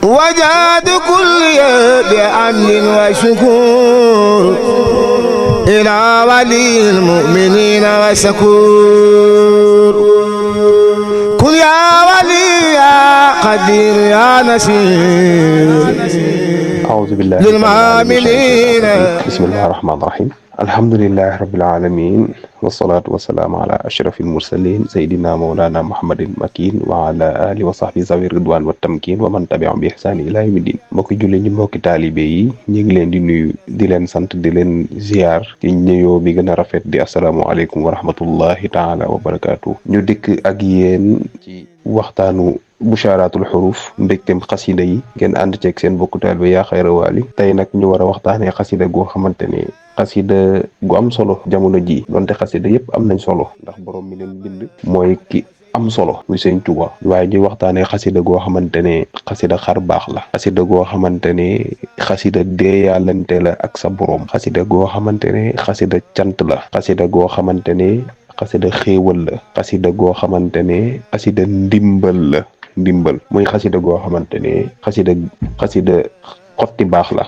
وجاد كل بأمن وشكور إلى ولي المؤمنين وشكور قل يا ولي يا قدير يا نسير أعوذ بالله للمؤمنين. بسم الله الرحمن الرحيم الحمد لله رب العالمين والصلاة والسلام على أشرف المرسلين سيدنا مولانا محمد المكين وعلى آله وصحبه ذوي الرضوان والتمكين ومن تبعهم بإحسان إلى يوم الدين. mbokki julli ñi mbokki taalibe yi ñu ngi leen di nuyu di leen sant di leen ziar ci nuyoo bi gën a rafet di asalaamaaleykum wa rahmatullahi taala wa barakaatu. ñu dikk ak yéen ci waxtaanu bushaaratul xuruf mbégteem xasida yi ngeen ànd ceeg seen bokku taalibe yaa xayra waali. tey nag ñu war a waxtaanee xasida goo xamante ne xasida gu am solo jamono ji donte xasida yëpp am nañ solo ndax borom mi leen bind mooy ki am solo muy Sëñ Tuubaa, waaye ñuy waxtaanee xasida goo xamante ne xasida xar baax la, xasida goo xamante ne xasida deeyaalante la ak sa borom, xasida goo xamante ne xasida cant la, xasida goo xamante ne xasida xéewal la, xasida goo xamante ne xasida ndimbal la, ndimbal muy xasida goo xamante ne xasida xotti baax la,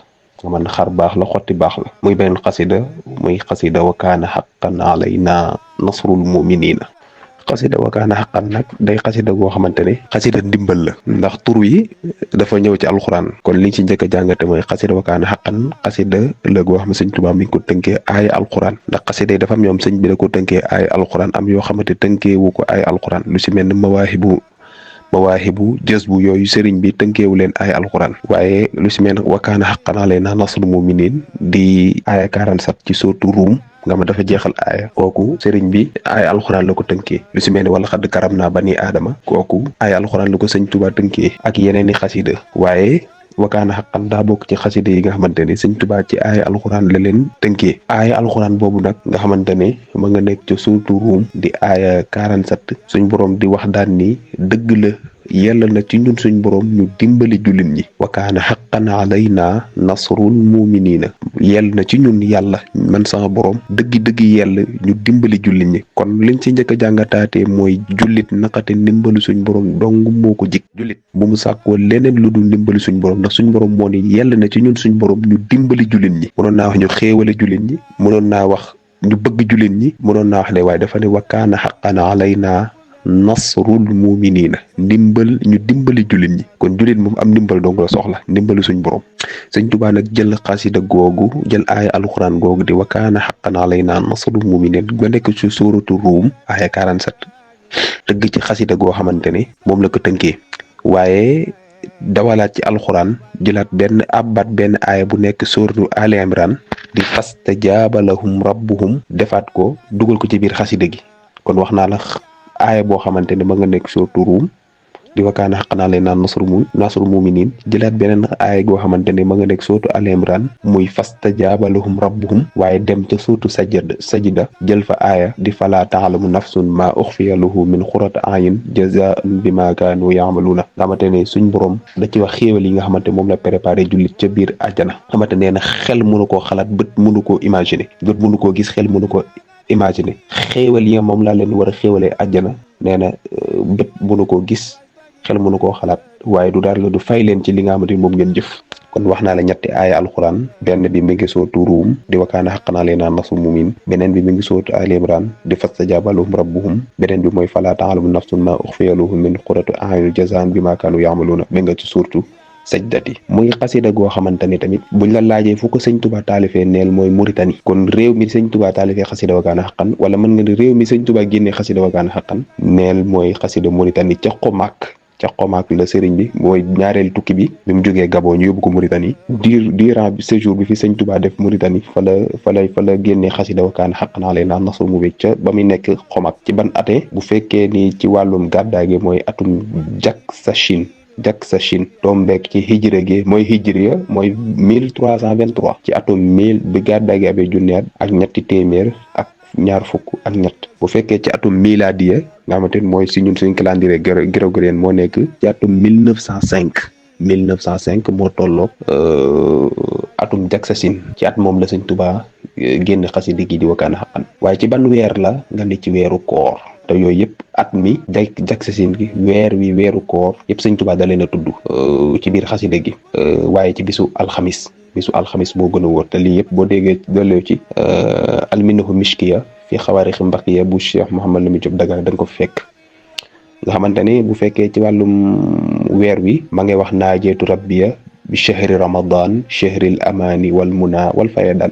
man xar baax la xotti baax la. muy benn xasida muy xasida wa kaana haqqan alaynaa nasrul mu'miniina. xasida wa kaana haqqan nag day xasida goo xamante ne xasida ndimbal la, ndax tur yi dafa ñëw ci alxuraan. kon liñ ci njëkk a jàngate mooy xasida wa kaana haqqan xasida la goo xam ne Sëñ Tuubaa mi ngi ko tënkee aaya alxuraan, ndax xasida yi dafa am ñoom sëñ bi da ko tënkee aaya alxuraan, am yoo xamante tënkee wu ko aaya alxuraan, lu si mel ni mawaahibu jës bu yooyu sëriñ bi tënkeewu leen ay alxuraan. waaye lu si mel ne wa kaana haqqan alaynaa nasrul mu'miniin di aaya 47 ci sootu Ruum nga ma dafa jeexal aaya kooku sëriñ bi ay alxuraan la ko tënkee. lu si mel ne wala xadd karam naa bani aadama kooku ay alxuraan la ko Sëñ Tuubaa tënkee ak yeneen i xasida. waaye wa kaana haqqan daa bokk ci xasida yi nga xamante ne Sëñ Tuubaa ci aaya alxuraan la leen tënkee. aaya alxuraan boobu nag nga xamante ne ma nga nekk ci suuratu Ruum di aaya 47 suñ borom di wax daan ni dëgg la yàlla na ci ñun suñ borom ñu dimbali jullit ñi. wa kaana haqqan alaynaa nasrul mu'miniina. yàlla na ci ñun yàlla man sama borom dëgg-dëgg yàlla ñu dimbali jullit ñi. kon liñ ci njëkk a jàngataatee mooy jullit naqate ndimbalu suñ borom dong moo ko jik. jullit bu mu sàkkoo leneen lu dul ndimbali suñ borom, ndax suñ borom moo ni yàlla na ci ñun suñ borom ñu dimbali jullit ñi. mënoon naa wax ñu xéewale jullit ñi, mënoon naa wax ñu bëgg jullit ñi, mënoon naa wax de waaye dafa ne wa kaana haqqan alaynaa nasrul mu'miniina, ndimbal ñu dimbali jullit ñi. kon jullit moom am ndimbal dong la soxla, ndimbalu suñ borom. Sëñ Tuubaa nag jël xasida googu, jël aaya alxuraan googu di wa kaana haqqan alaynaa nasrul mu'miniina ba nekk ci suuratu Ruum aaya 47 tëgg ci xasida goo xamante ne moom la ko tënkee. waaye dawalaat ci alxuraan jëlaat benn aaya bu nekk suuratu Ali Imran di fastajaaba lahum rabbuhum defaat ko dugal ko ci biir xasida gi. kon wax naa la aaya boo xamante ne ma nga nekk suuratu Ruum di wa kaana haqqan alaynaa nasrul mu'miniin jëlaat beneen aaya goo xamante ne ma nga nekk suuratu Ali Imran muy fastajaaba lahum rabbuhum, waaye dem ca suuratu sajda jël fa aaya di falaa ta'lamu nafsun maa uxfiya lahum min qurrati a'yun jazaa'an bimaa kaanu ya'maluuna. nga xamante ne suñ borom da ci wax xéewal yi nga xamante moom la préparé jullit ca biir àjjana. xamante nee na xel mënu koo xalaat, bët mënu koo imaginer, bët mënu koo gis, xel mënu koo imaginer xéewal yi nga moom laa leen war a xéewalee àjjana. nee na bët mënu koo gis, xel mënu koo xalaat, waaye du daal la du fay leen ci li nga xamante ni moom ngeen jëf. kon wax naa la ñetti aaya alxuraan, benn bi mi ngi sootu Ruum di wa kaana haqqan alaynaa nasrul mu'miniin, beneen bi mi ngi sootu Ali Imran di fastajaaba lahum rabbuhum, beneen bi mooy falaa ta'lamu nafsun maa uxfiya lahum min qurrati a'yun jazaa'an bimaa kaanu ya'maluuna ba nga ci suurtu sajdati. muy xasida goo xamante ne tamit buñ la laajee fu ko Sëñ Tuubaa taalifee neel mooy Mauritanie. kon réew mi Sëñ Tuubaa taalifee xasida wa kaana haqqan, wala mën nga ne réew mi Sëñ Tuubaa génnee xasida wa kaana haqqan neel mooy xasida Mauritanie ca Xomaak la sëriñ bi mooy ñaareelu tukki bi mu jógee Gabon ñu yóbbu ko Mauritanie. durant séjour bi fi Sëñ Tuubaa def Mauritanie fa la génnee xasida wa kaana haqqan alaynaa nasrul mu'miniin ca ba muy nekk Xomaak. ci ban ate bu fekkee ni ci wàllum gàddaay gi mooy atum Jaksashin tombeek ci hijra gi mooy hijriya mooy 1323 ci atum 1000 bi gàddaay gi amee junni at ak ñetti téeméer ak ñaar fukk ak ñett. bu fekkee ci atum miladiya nga xamante ni mooy si ñun suñ calendrier grégorien moo nekk ci atum 1905 moo tolloog atum Jaksashin. ci at moom la Sëñ Tuubaa génn xasida gi di wa kaana haqqan. waaye ci ban weer la nga ne ci weeru koor. te yooyu yëpp at mi jaksasin gi weer wi weeru koor yëpp sëñ Tuubaa da leen a tudd ci biir xasida gi waaye ci bisu alxamis moo gën a wóor te lii yëpp boo déggee dollew ci alminahu mishkiya fi xawaarixi mbaqiya bu Cheikh Mouhamad Lamine Diop Dagana da nga ko fekk nga xamante ni bu fekkee ci wàllum weer wi ma ngay wax naajeetu rabbiya bi chahri ramadan chahril amani wal muna wal fayadan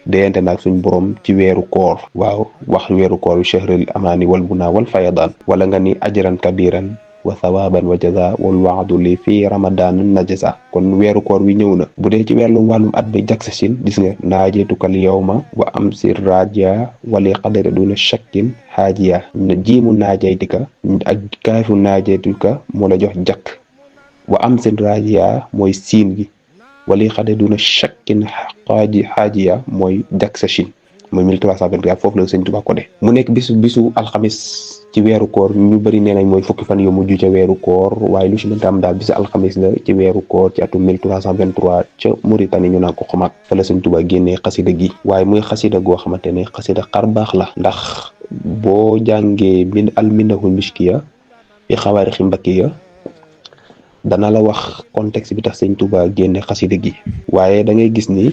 déyante naag suñ borom ci weeru koor waaw wax weeru koor bi chahril amani wal muna wal fayadan wala nga ni ajran kabiran wa thawaban wa jaza wal waadu li fii ramadan najasa kon weeru koor wi ñëw na bu dee ci wàllum at bi jaksasin gis nga naajeetukal yawma wa am sir raja wali qadari duna shakkin xaajiya jiimu naajaytika ak kaafu naajaytuka moo la jox jakk wa am sir raja mooy siin gi wali qadari duna shakkin xaajiya mooy jaksasin mooy 1324 foofu la sëñ Tuubaa ko de mu nekk bisu alxamis ci weeru koor ñu bëri nee nañ mooy fukki fan yu mujj ca weeru koor waaye lu ci mënta am daal bisu alxamis la ci weeru koor ci atum 1323 ca Mauritanie ñu naan ko xumaat fa la sëñ Tuubaa génnee xasida gi waaye muy xasida goo xamante ne xasida xar baax la ndax boo jàngee alminahul mishkiya fi xawaarixi mbaqiya dana la wax contexte bi tax sëñ Tuubaa génne xasida gi waaye da ngay gis ni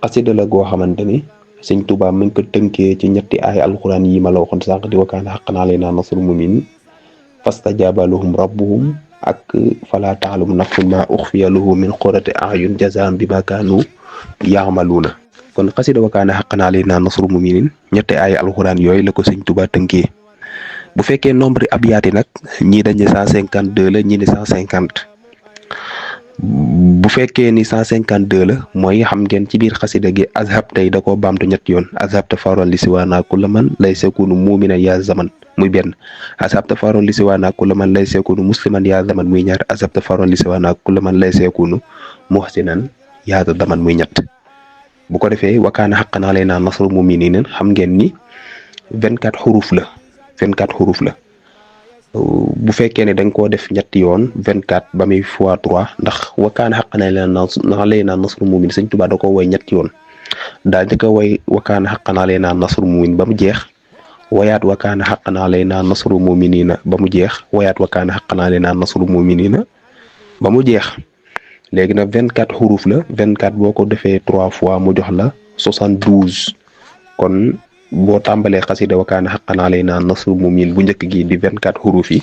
xasida la goo xamante ni sëñ Tuubaa mi ngi ko tënkee ci ñetti ay alxuraan yi ma la waxoon sànq di wa kaana haqqan alaynaa nasrul mu'miniin fastajaaba lahum rabbuhum ak falaa ta'lamu nafsun maa uxfiya lahum min qurrati a'yun jazaa'an bimaa kaanu ya'maluuna kon xasida wa kaana haqqan alaynaa nasrul mu'miniin ñetti ay alxuraan yooyu la ko sëñ Tuubaa tënkee bu fekkee nombre abyaat yi nag ñii dañ ne 152 la ñii ne 150 bu fekkee ni 152 la mooy xam ngeen ci biir xasida gi azhab tey da koo baamtu ñett yoon azhabta faron li siwaana kulla man lay sekunu mu'minan yaa zaman muy benn azhabta faron li siwaana kulla man lay sekunu musliman yaa zaman muy ñaar azhabta faron li siwaana kulla man lay sekunu muhsinan yaa zaman muy ñett bu ko defee wa kaana haqqan alaynaa nasrul mu'miniin xam ngeen ni 24 xuruf la bu fekkee ne da nga koo def ñetti yoon 24 ba muy fois 3 ndax wa kaana haqqan alaynaa nasrul mu'miniin sëñ Tuubaa da ko woy ñetti yoon daa njëkk a woy wa kaana haqqan alaynaa nasrul mu'miniin ba mu jeex wayaat wa kaana haqqan alaynaa nasrul mu'miniina ba mu jeex wayaat wa kaana haqqan alaynaa nasrul mu'miniina ba mu jeex léegi nag 24 xuruf la 24 boo ko defee 3 fois mu jox la 72 kon boo tàmbalee xasida wa kaana haqqan alaynaa nasrul mu'miniin bu njëkk gi di 24 xuruf yi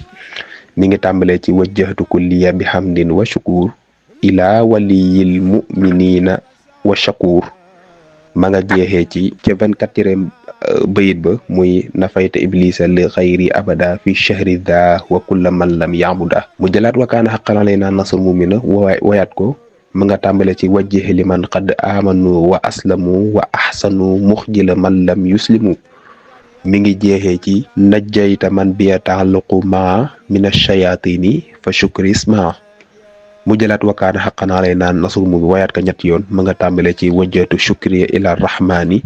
mi ngi tàmbalee ci wajjahtu kulliya bi hamdin wa shukur ila waliyil mu'miniina wa shakur ma nga jeexee ci ca 24e bayit ba muy nafayta iblisa li xayri abada fi shahri daa wa kulla man lam ya'buda mu jëlaat wa kaana haqqan alaynaa nasrul mu'miniina wayaat ko ma nga tàmbale ci wajjih liman qad amanu wa aslamu wa ahsanu muxjila man lam yuslimu mi ngi jeexee ci najjayta man biya ta'alluqu ma min ash-shayatini fa shukri isma mu jëlaat wa kaana haqqan alaynaa nasrul mu'miniin wayaat ka ñetti yoon ma nga tàmbale ci wajjatu shukriya ila rahmani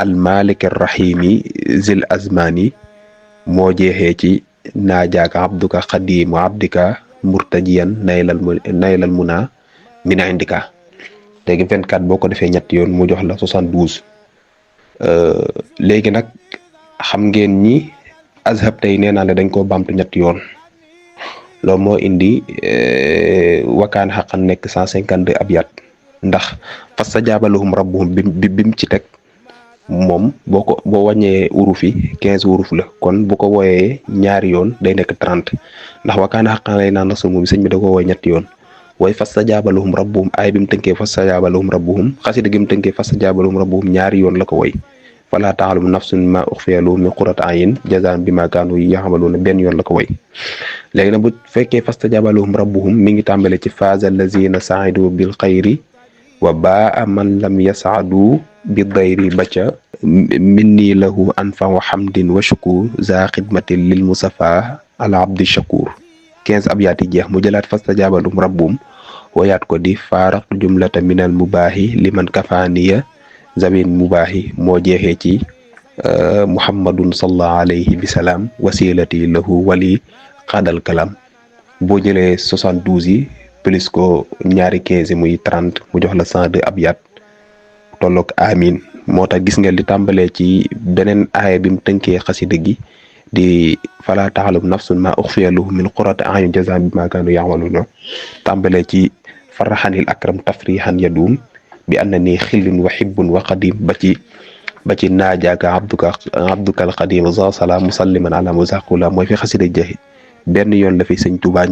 al malik ar rahimi zil azmani moo jeexee ci naajaaka abduka xadimu abdika murtajiyan naylal muna min indika léegi 24 boo ko defee ñetti yoon mu jox la 72 léegi nag xam ngeen ni azhab tey nee naa la dañ koo baamtu ñetti yoon loolu moo indi wa kaana haqqan nekk 152 abyaat ndax fastajaaba lahum rabbuhum bi mu ci teg moom boo wàññee uruf yi 15 uruf la kon bu ko wooyee ñaari yoon day nekk 30 ndax wa kaana haqqan alaynaa nasrul mu'miniin sëñ bi da ko wooy ñetti yoon way fastajaaba lahum rabbuhum ay bi mu tënkee fastajaaba lahum rabbuhum xasida gi mu tënkee fastajaaba lahum rabbuhum ñaari yoon la ko woy falaa ta'lamu nafsun maa uxfiya lahum min qurrati a'yun jazaa'an bimaa kaanu ya'maluuna benn yoon la ko woy léegi nag bu fekkee fastajaaba lahum rabbuhum mi ngi tàmbale ci faaza allaziina sa'idu bil xayri wa baa'a man lam yas'adu bi dayri bacca minni lahu anfa wa hamdin wa shukur za xidmatin lil musafa al abdi shakur 15 abyaat yi jeex mu jëlaat fastajaaba lahum rabbuhum wayaat ko di faaraqtu jumlata minal mubaahi liman kafaaniya zamin mubaahi moo jeexee ci muhammadun sallallahu alayhi bi salaam wasilati lahu wali xaadal kalam boo jëlee 72 yi plus ko ñaari 15 muy 30 mu jox la 102 abyaat tolloog amin moo tax gis nga li tàmbalee ci beneen aaya bi mu tënkee xasida gi di fala taxalam nafsun ma uxfiya lahum min qurrati a'yun jazaan bima kaanu ya'maluun tàmbalee ci faraxanil akram tafrixan yadum bi anna ni xillun wa xibbun wa qadim ba ci naajaaka abduka al qadim za salaam musalliman ala musaqula mooy fi xasida jeexi benn yoon la fi sëñ Tuubaa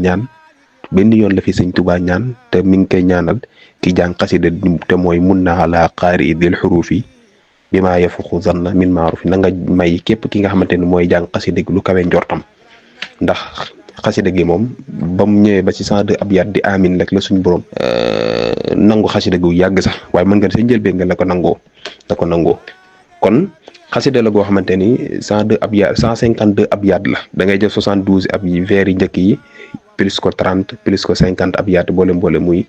ñaan te mi ngi koy ñaanal ki jàng xasida te mooy mun na ala qaari dil xurufi bi maa yafuqu zanna min maaruf na nga may képp ki nga xamante ni mooy jàng xasida gi lu kawe njortam ndax xasida gi moom ba mu ñëwee ba ci 102 abyaat di amin rek la suñ borom nangu xasida gu yàgg sax waaye mën nga sa njëlbeen nga la ko nangoo kon xasida la goo xamante ni 102 abyaat 152 abyaat la da ngay jël 72 ab vers yi njëkk yi plus ko 30 plus ko 50 abyaat boole muy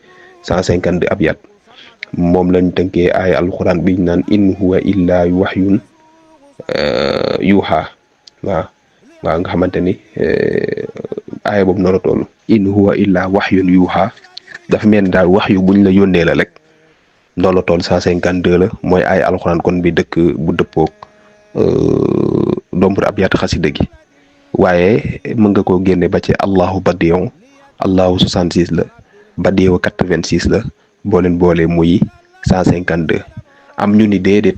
152 abyaat moom lañ tënkee ay alxuraan biñ naan in huwa illa wahyun yuuxa waaw nga xamante ni aaya boobu noonu toll in huwa illa wahyun yuuxa dafa mel ni daal wax yu buñ la yónnee la rek loolu toll 152 la mooy ay alxuraan kon bi dëkk bu dëppoog nombre abyaat xasida gi waaye mën nga koo génne ba ci allahu badiyon allahu 66 la badiyo 86 la boole muy 152 am ñu ni déedéet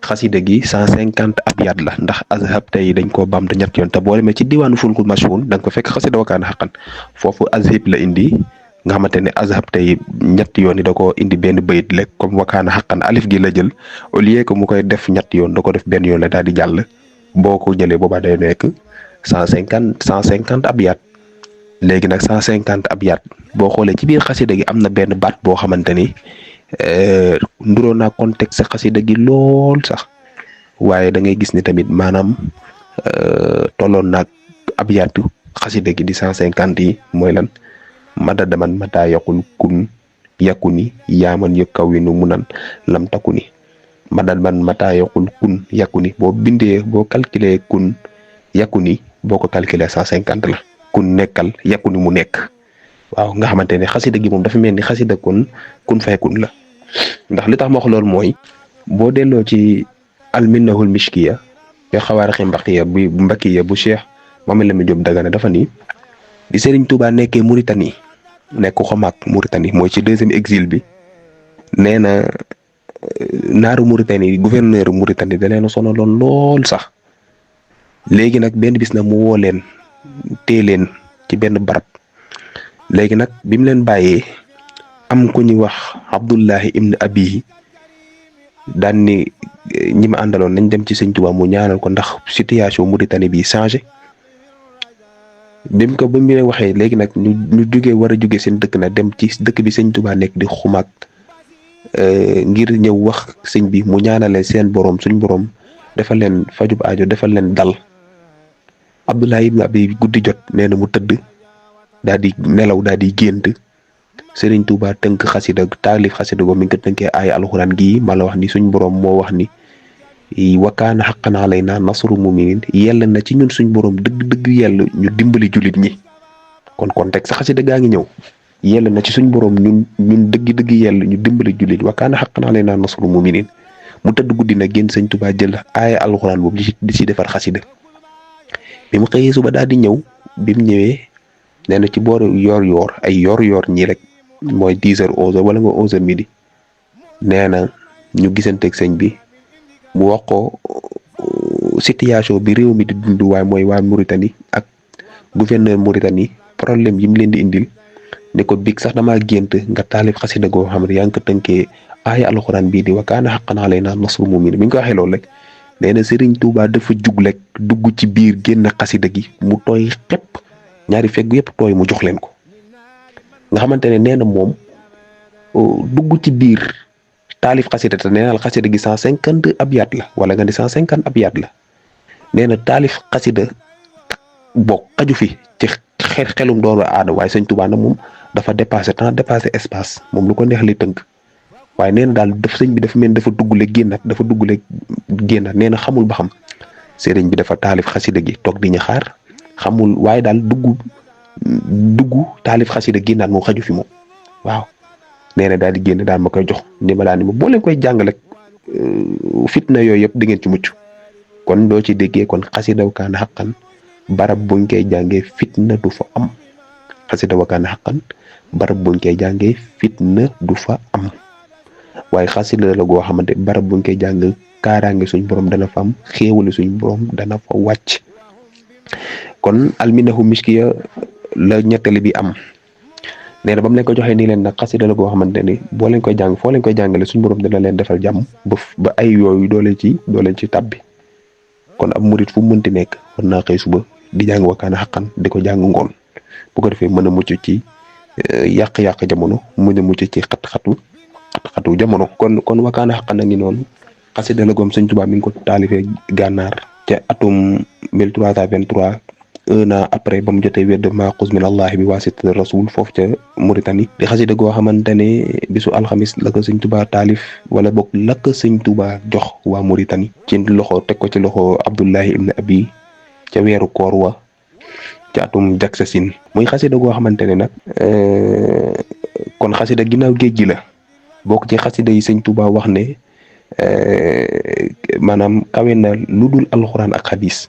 xasida gi 150 abyaat la ndax azhab tey dañ koo bamtu ñett yoon te boo demee ci diwaanu fulkul mashhun da nga ko fekk xasida wakaana xaqan foofu azhib la indi nga xamante ne azhab tey ñetti yoon yi da ko indi benn bayit lekk comme wakaana xaqan alif gi la jël au lieu que mu koy def ñetti yoon da ko def benn yoon la daal di jàll boo ko jëlee boobaa day nekk 150 abyaat léegi nag 150 abyaat boo xoolee ci biir xasida gi am na benn baat boo xamante ni nduroo naa contexte xasida gi lool sax waaye da ngay gis ni tamit maanaam tolloon naag abyaatu xasida gi di 150 yi mooy lan madada man mata yaqul kun yakuni yaaman yu kaw wi nu mu nan lam takku ni madada man mata yaqul kun yakuni boo bindee boo calculer kun yakuni boo ko calculer 150 la kun nekkal yakuni mu nekk waaw nga xamante ne xasida gi moom dafa mel ni xasida kun fayakun la ndax li tax ma wax loolu mooy boo delloo ci alminnahul mishkiya te xawaarixi mbakiya bu Cheikh Mamadou Lamine Diop Dagana dafa ni di Serigne Touba nekkee Mauritanie nekk xomaak Mauritanie mooy ci deuxième exil bi nee na naaru Mauritanie gouverneur Mauritanie da leen a sonaloon lool sax léegi nag benn bis na mu woo leen tee leen ci benn barab léegi nag bi mu leen bàyyee am ku ñuy wax Abdullahi ibn Abihi daan ni ñi ma àndaloon nañ dem ci Sëñ Tuubaa mu ñaanal ko ndax situation Mauritanie bi changé bi mu waxee léegi nag ñu war a jóge seen dëkk na dem ci dëkk bi Sëñ Tuubaa nekk di xumaag ngir ñëw wax sëñ bi mu ñaanale seen borom suñ borom defal leen fajub aajo defal leen dal Abdullahi ibn Abi guddi jot nee na mu tëdd daal di nelaw daal di gént Serigne Touba tënk xasida taalif xasida go mi ngi ko tënkee ay alxuraan gii ma la wax ni suñ borom moo wax ni wakaana xaqan alaynaa nasru muminin yell na ci ñun suñ borom dëgg yell ñu dimbali jullit ñi kon contexte xasida gaa ngi ñëw yell na ci suñ borom ñun dëgg yell ñu dimbali jullit wakaana xaqan alaynaa nasru muminin mu tëdd guddi na génn Sëñ Touba jël ay alxuraan boobu di ci defar xasida bi mu xëyee suba daal di ñëw bi mu ñëwee nee na ci booru yor ñii rek mooy 10h 11h wala nga 11h midi nee na ñu gisanteeg sëñ bi mu wax ko situation bi réew mi di dund waaye mooy waa Mauritanie ak gouverneur Mauritanie problème yi mu leen di indil ne ko big sax damaa gént nga taalif xasida goo xam ne yaa ngi ko tënkee aaya alxuraan bii di wa kaana haqqan alaynaa nasrul mu'miniin bi nga ko waxee loolu rek nee na Serigne Touba dafa jug rek dugg ci biir génn xasida gi mu tooy xepp ñaari fegg yëpp tooy mu jox leen ko nga xamante ne nee na moom dugg ci biir taalif xasida te nee na xasida gi 150 abyaat la wala nga ni 150 abyaat la nee na taalif xasida bokk xaju fi ci xelum doomu aada waaye Sëñ Touba nag moom dafa dépassé temps dépassé espace moom lu ko neex li tënk waaye nee na daal sëñ bi dafa mel dafa duggule génnaat nee na xamul ba xam sëriñ bi dafa taalif xasida gi toog di ñu xaar xamul waaye daal dugg taalif xasida génnaat moom xaju fi moom waaw nee na daal di génn daal ma koy jox ni ma daal ni ma boo leen koy jàng rek fitna yooyu yëpp di ngeen ci mucc. kon doo ci déggee kon xasida wakaana xaqan barab buñ koy jàngee fitna du fa am. xasida wakaana xaqan barab buñ koy jàngee fitna du fa am waaye xasida la goo xamante barab buñ koy jàng kaaraange suñ borom dana fa am xéewali suñ borom dana fa wàcc. kon alminahu miskiya la ñettali bi am nee na ba mu leen ko joxee nii leen nag xasida la goo xamante ni boo leen koy jàng foo leen koy jàngale suñ borom dana leen defal jàmm ba ay yooyu doo leen ci tabbi. kon ab murit fu mu mënti nekk war naa xëy suba di jàng wakaana xaqan di ko jàng ngoon bu ko defee mën a mucc ci yàq-yàq jamono mën a mucc ci xatu jamono. kon wakaana xaqan a ngi noonu xasida la goom Sëñ Tuubaa mi ngi ko taalifee gànnaar ca atum 1323 un an après ba mu jotee wedd maaxus min allahi bi waasita rasul foofu ca Mauritanie. di xasida goo xamante ne bisu alxamis la ko Sëñ Tuubaa taalif wala boog la ko Sëñ Tuubaa jox waa Mauritanie ci loxo teg ko ci loxo Abdullahi ibn Abi ca weeru koor wa ca atum jaksasin muy xasida goo xamante ne nag kon xasida ginnaaw géej gi la bokk ci xasida yi Sëñ Tuubaa wax ne maanaam kawe na lu dul alxuraan ak xadis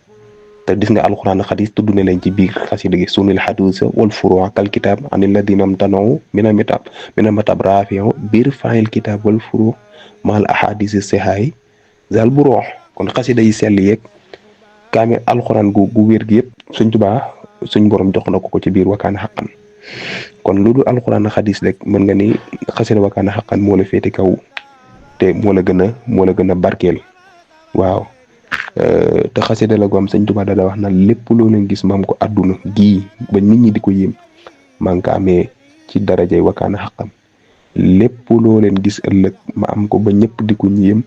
te gis nga alxuraan ak xadis tudd na leen ci biir xasida gi sunil xadusa wal furuu kal kitab anil ladina mtanaw mina matab rafiu biir fayil kitab wal furuu mal ahadisi sehaay zal bu roox. kon xasida yi sell yeeg kaame alxuraan gu wér gi yëpp Sëñ Tuubaa suñ borom jox na ko ci biir wakaana xaqan. kon lu dul alxuraan ak xadis rek mën nga ni xasida wakaana xaqan moo la féete kaw te moo la gën a barkeel waaw. te xasida la gu am Sëñ Tuubaa dala wax na lépp loo leen gis maam ko àdduna gii ba nit ñi di ko yéem maa ngi ko amee ci darajay wakaana xaqan. lépp loo leen gis ëllëg ma am ko ba ñëpp di ko yéem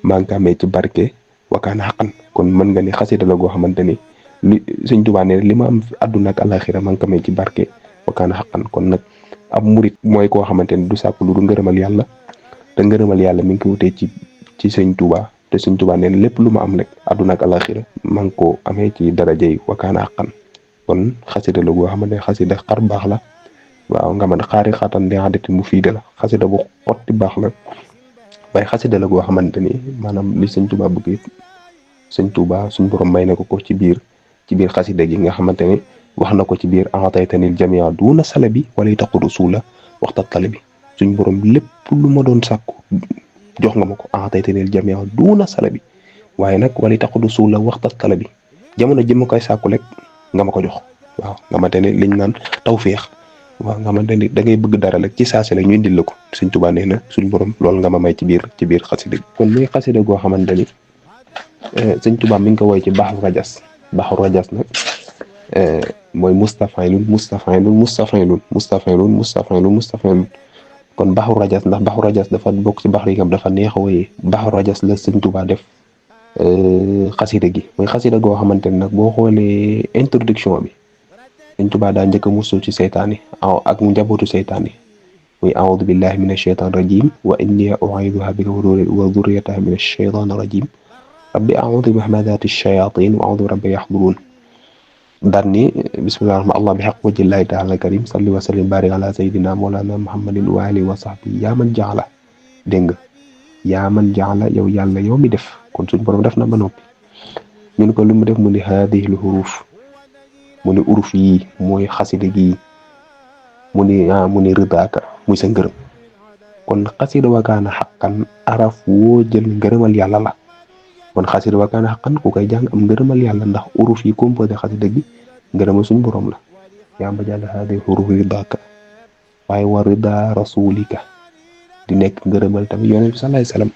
maa ngi ko amee ci barke wakaana xaqan. kon mën nga ni xasida la goo xamante ni li Sëñ Tuubaa ne li ma am àdduna ak àlaxira maa ngi ko amee ci barke wakaana xaqan. kon nag ab murit mooy koo xamante ni du sàkk lu du ngërëmal yàlla te ngërëmal yàlla mi ngi ko wutee ci Sëñ Tuubaa. te Sëñ Tuubaa nee na lépp lu ma am rek àdduna ak alaxira maa ngi ko amee ci darajay wakaana xaqan. kon xasida la goo xamante ne xasida xar baax la waaw nga mën xaari xaatan di àddati mu fiide la xasida bu xotti baax la waaye xasida la goo xamante ni maanaam li Sëñ Tuubaa bëgg it Sëñ Tuubaa suñ borom may na ko ci biir xasida gi nga xamante ne wax na ko ci biir ataytanil jamia duuna salabi wala taqudu suula waxta talabi suñ borom lépp lu ma doon sàkku jox nga ma ko ataytanil jamia duuna salabi waaye nag wala taqudu suula waxta talabi jamono ji ma koy sàkku rek nga ma ko jox waaw nga xamante ne liñ naan tawféex waaw nga xamante ne da ngay bëgg dara rek ci saase la ñu indil la ko Sëñ Tuubaa nee na suñ borom loolu nga ma may ci biir xasida gi. kon muy xasida goo xamante ni Sëñ Tuubaa mi ngi ko woy ci Baxru Rajas nag mooy mustafailun kon Baxru Rajas ndax Baxru Rajas dafa bokk ci baxru yi nga dafa neex a woyee Baxru Rajas la Sëñ Tuubaa def xasida gi mooy xasida goo xamante ne nag boo xoolee introduction bi Sëñ Tuubaa daa njëkk a musul ci seytaane ak njabootu seytaane muy a'uudu billahi min ash-shaytaan rajim wa inni u'iiduha bika wa dhurriyyataha min ash-shaytaan rajim rabbi a'uudu bi hamazaati ash-shayaatiin wa a'uudu bi rabbi yahduruun daan ni bismillaahi rahmaani allah bi haqq wajhillahi ta'aala karim salli wa sallim barik ala sayyidina mawlana muhammadin wa alihi wa sahbihi yaa man jaala dégg nga yaa man jaala yow yàlla yow mi def kon suñ borom def na ba noppi ñun ko lu mu def mu ni haadihi l-huruuf mu ni uruf yi mooy xasida gi mu ni ridaaka muy sa ngërëm kon xasida wakaana xaqan araf woo jël ngërëmal yàlla la kon xasida wakaana xaqan ku koy jàng am ngërëmal yàlla ndax uruf yi composé xasida gi ngërëmal suñu borom la yaa ma jàll haadihi huruf ridaaka waaye wa rida rasulika di nekk ngërëmal tamit yonent bi sallallahu alayhi wasallam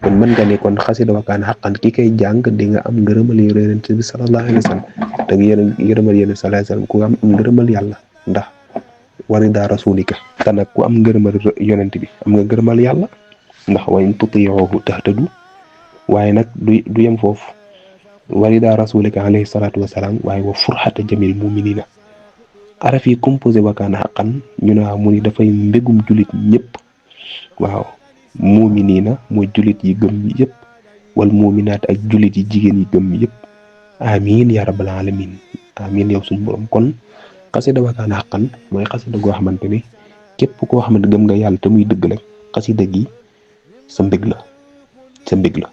kon mën nga ne kon xasida wakaana xaqan ki koy jàng di nga am ngërëmal yonent bi sallallahu alayhi wasallam te ngërëmal yonent bi sallallahu alayhi wasallam ku am ngërëmal yàlla ndax wa rida rasulika te nag ku am ngërëmal yonent bi am nga ngërëmal yàlla ndax wa in tuti'uhu tahtadu waaye nag du yem foofu wa rida rasulika alayhi salatu wasalaam waaye wa furxata jamil muminina araf yi composé wakaana xaqan ñu ne mu ni dafay mbégum julit ñëpp waaw muminina mooy julit yi gëm yëpp wal muminaat ak julit yi jigéen yi gëm yëpp amin ya rabbal alamin amin yow suñu borom kon xasida wakaana xaqan mooy xasida goo xamante ne képp koo xamante gëm nga yàlla te muy dëgg la xasida gi sa mbég la sa mbég la.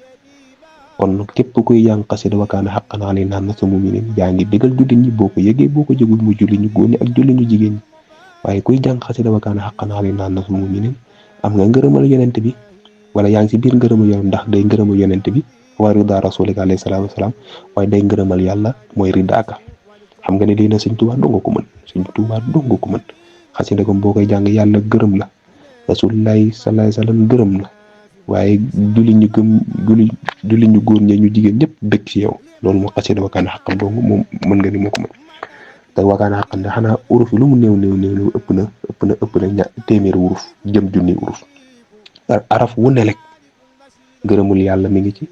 kon képp kuy jàng xasida wa kaana haqqan alaynaa nasrul mu'miniin yaa ngi bégal jullit ñi boo ko yëgee boo ko jëgul mu julli ñu góor ñi ak julli ñu jigéen ñi waaye kuy jàng xasida wa kaana haqqan alaynaa nasrul mu'miniin am nga ngërëmal yonent bi wala yaa ngi si biir ngërëmal yonent ndax day ngërëmal yonent bi wa ridaa rasulika alayhi salaatu wasalaam waaye day ngërëmal yàlla mooy ridaaka. xam nga ne lii na Sëñ Tuubaa dong ko mën Sëñ Tuubaa dong ko mën xasida ko boo koy jàng yàlla gërëm la rasulullahi sallallahu alayhi wasallam gërëm la waaye julli ñu góor ñi ñu jigéen ñëpp bëgg ci yow loolu moo xasida wa kaana haqqan dong moom mën nga ni moo ko mën te wa kaana haqqan xanaa uruf yi lu mu néew ëpp na téeméeri uruf jëm junni uruf araf wu ne rek gërëmul yàlla mi ngi ci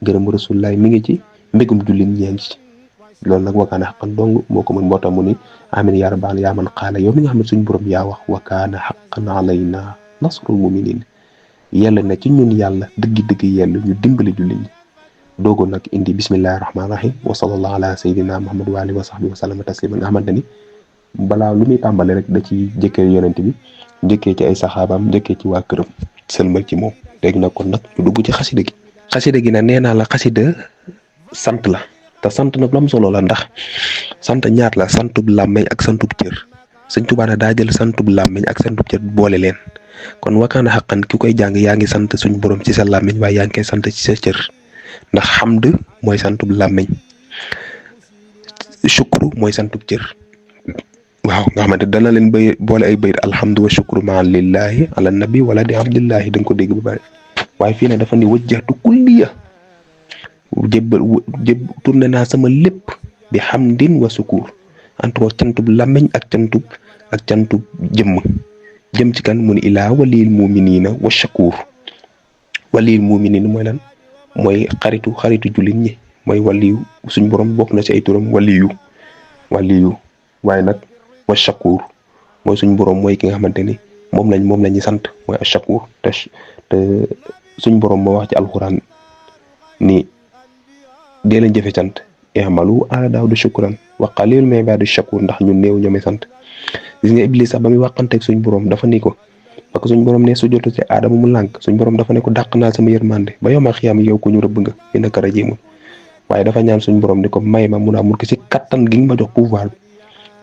gërëmul rasulullahi mi ngi ci mbégum jullit ñi ngi ci loolu nag wa kaana haqqan dong moo ko mën moo tax mu ni amin yaa rabbana yaa man qaala yow mi nga xam ne suñu borom yaa wax wa kaana haqqan alaynaa nasrul mu'miniin yàlla na ci ñun yàlla dëgg yàlla ñu dimbali jullit ñi doogoon nag indi bismillahi rahmaani rahim wa sallallahu ala sayyidina muhammad wa alihi wa sahbihi wa sallama taslima nga xamante ni balaa lu muy tàmbale rek da ci jëkkee yonent bi njëkkee ci ay saxaabaam njëkkee ci waa këram sëlmal ci moom léegi nag kon nag ñu dugg ci xasida gi nag nee naa la xasida sant la te sant nag lu am solo la ndax sant ñaar la santub làmmeñ ak santub cër Sëñ Tuubaa daa jël santub làmmeñ ak santub cër boole leen kon wa kaana haqqan ki koy jàng yaa ngi sant suñu borom ci sa làmmeñ waaye yaa ngi koy sant ci sa cër ndax xamd mooy santub làmmeñ shukru mooy santub cër waaw nga xamante dana leen boole ay bayit alhamdu wa shukru maa lillahi ala nabi wala di abdillahi da nga ko dégg bu bari waaye fii ne dafa ni wajjahtu kulliya tourné naa sama lépp bi hamdin wa sukur entre cantub làmmeñ ak cantub jëm ci kan mu ni ilaa waliyil muminina wa shakur waliyil muminina mooy lan mooy xaritu jullit ñi mooy waliyu suñ borom bokk na ci ay turam waliyu waaye nag wa shakur mooy suñ borom mooy ki nga xamante ni moom lañu sant mooy shakur te suñ borom moo wax ci alxuraan ni dee leen jëfe sant i'malu ala Daawuda shukran wa qalilun min ibadish shakur ndax ñu néew ñoomay sant gis nga Iblis sax ba muy waxanteeg suñ borom dafa ni ko parce que suñ borom ne su jotu ci Aadama mu lànk suñ borom dafa ne ko dàq naa sama yërmande ba yow ma xiyaam yow ko ñu rëbb nga innaka rajiimun waaye dafa ñaan suñ borom ni ko may ma mun a mun ko ci kattan gi nga ma jox pouvoir bi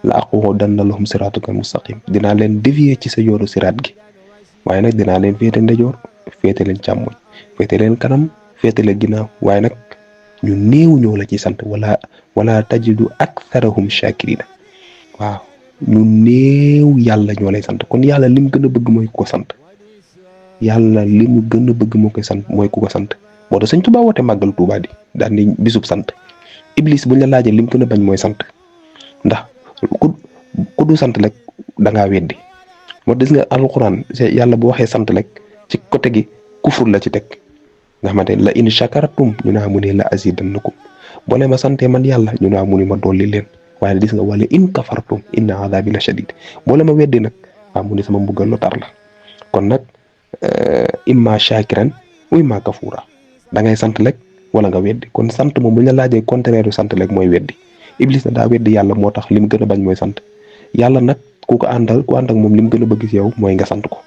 la aqudanna lahum siraatuka mustaqim dinaa leen dévier ci sa yoonu siraat gi waaye nag dinaa leen féete ndejoor féete leen càmmoñ féete leen kanam féete leen ginnaaw waaye nag ñu néew ñoo la ci sant wala tajidu aktharahum shakirina waaw ñu néew yàlla ñoo lay sant kon yàlla li mu gën a bëgg mooy ku ko sant yàlla li mu gën a bëgg moo koy sant mooy ku ko sant moo tax Sëñ Tuubaa woote màggal Tuubaa di daal ni bisub sant Iblis buñ la laajee li mu gën a bañ mooy sant ndax ku du sant rek da ngaa weddi moo des nga alxuraan yàlla bu waxee sant rek ci côté gi kufur la ci teg nga xamante la in shakartum ñu naa mu ne la azidannakum boo leen ma santee man yàlla ñu naa mu ne ma dolli leen waaye gis nga wala in kafartum inna azabi la shadid boo leen ma weddi nag waaw mu ne sama mbugal lu tar la kon nag imma shakiran wa imma kafura da ngay sant rek wala nga weddi kon sant moom bu ñu la laajee contraire sant rek mooy weddi Iblis na daa weddi yàlla moo tax li mu gën a bañ mooy sant yàlla nag ku ànd ak moom li mu gën a bëgg ci yow mooy nga sant ko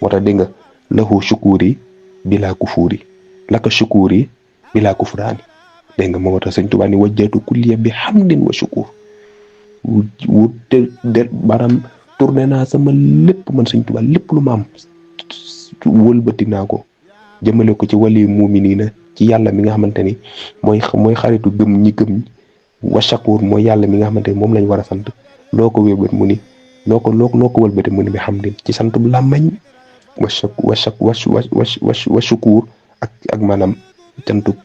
moo tax dégg nga lahu shukuri bila kufuri laka shukuri bila kufraani dégg nga moo tax Sëñ Tuubaa ni wajjatu kulliya bi hamdin wa shukur baram tourné naa sama lépp man Sëñ Tuubaa lépp lu ma am wëlbati naa ko jëmale ko ci wali muminina ci yàlla mi nga xamante ni mooy xaritu gëm ñi wa shakur mooy yàlla mi nga xamante ni moom lañ war a sant loo ko wëlbati mu ni loo ko wëlbati mu ni bi hamdin ci sant bu làmmañ wa shukur ak maanaam cantub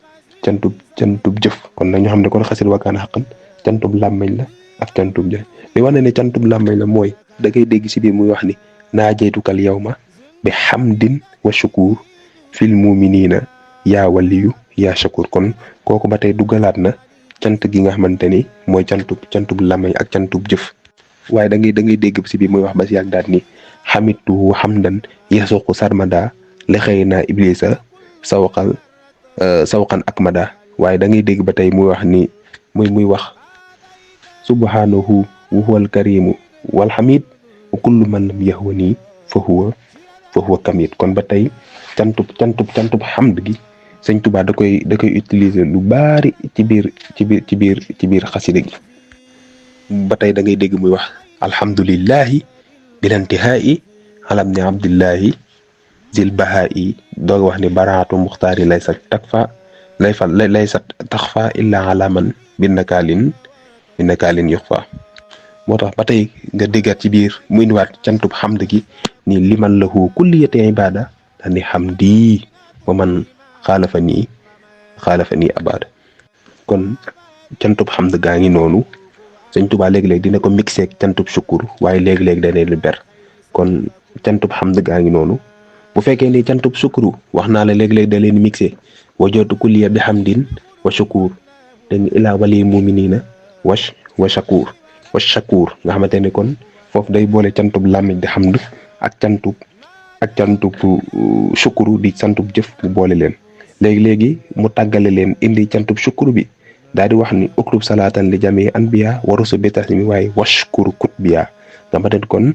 jëf kon nag ñu xam ne kon xasida wa kaana haqqan cantub làmmañ la ak cantub jëf li wax ne cantub làmmañ la mooy da ngay dégg si biir muy wax ni naajaytukal yawma bi hamdin wa shukur fil muminina yaa waliyu yaa shakur kon kooku ba tey duggalaat na cant gi nga xamante ni mooy cantub làmmañ ak cantub jëf waaye da ngay dégg si biir muy wax ba si yàgg daat ni xamitu hamdan yasuqu sarmada li xëy na iblisa sawqan akmada waaye da ngay dégg ba tey muy wax ni muy wax subhanahu wa huwal karimu wal hamid wa kullu man lam yahwani fa huwa kamid kon ba tey cantub hamd gi sëñ Tuubaa da koy utiliser lu bari ci biir xasida gi ba tey da ngay dégg muy wax alhamdulillahi bilantihaa'i alam ni abdillahi zil bahaa'i doog wax ni baraatu muxtaari laysa taxfa illa alaman bi nakaalin yuxfa moo tax ba tey nga déggaat ci biir mu indiwaat cantub xamd gi ni liman lahu kulliyati ibada dani xamdi wa man xaalafa nii abada kon cantub xamd gaa ngi noonu sëñ Tuubaa léegi-léegi dina ko mixé ak cantub sukkur waaye léegi-léegi dana lu ber kon cantub xamd gaa ngi noonu bu fekkee ni cantub sukkuru wax naa la léegi-léegi da leen mixé wajootu kulliya bi hamdin wa shukur dégg ilaa wali muminina wa shakur nga xamante ne kon foofu day boole cantub làmmiñ di xamd ak cantub sukuru di cantub jëf bu boole leen léegi-léegi mu tàggale leen indi cantub sukuru bi daal di wax ni uklub salaatan li jami anbiya warusu bi tasmi waaye washkur kutbiya nga xamante ne kon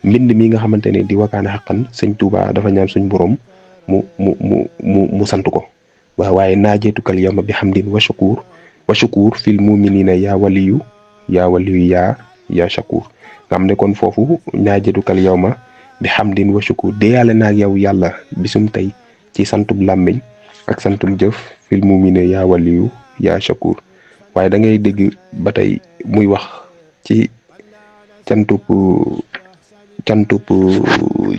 mbind mi nga xamante ne di wakaane xaqan sëñ Tuubaa dafa ñaan suñ borom mu sant ko waaye naajeetukal yawma bi hamdin wa shakur fil muminina yaa waliyu yaa shakur nga xam ne kon foofu naajeetukal yawma bi hamdin wa shakur deyaale naag yow yàlla bisum tey ci santub làmmiñ ak santub jëf fil muminina yaa waliyu yaa shakur waaye da ngay dégg ba tey muy wax ci cantub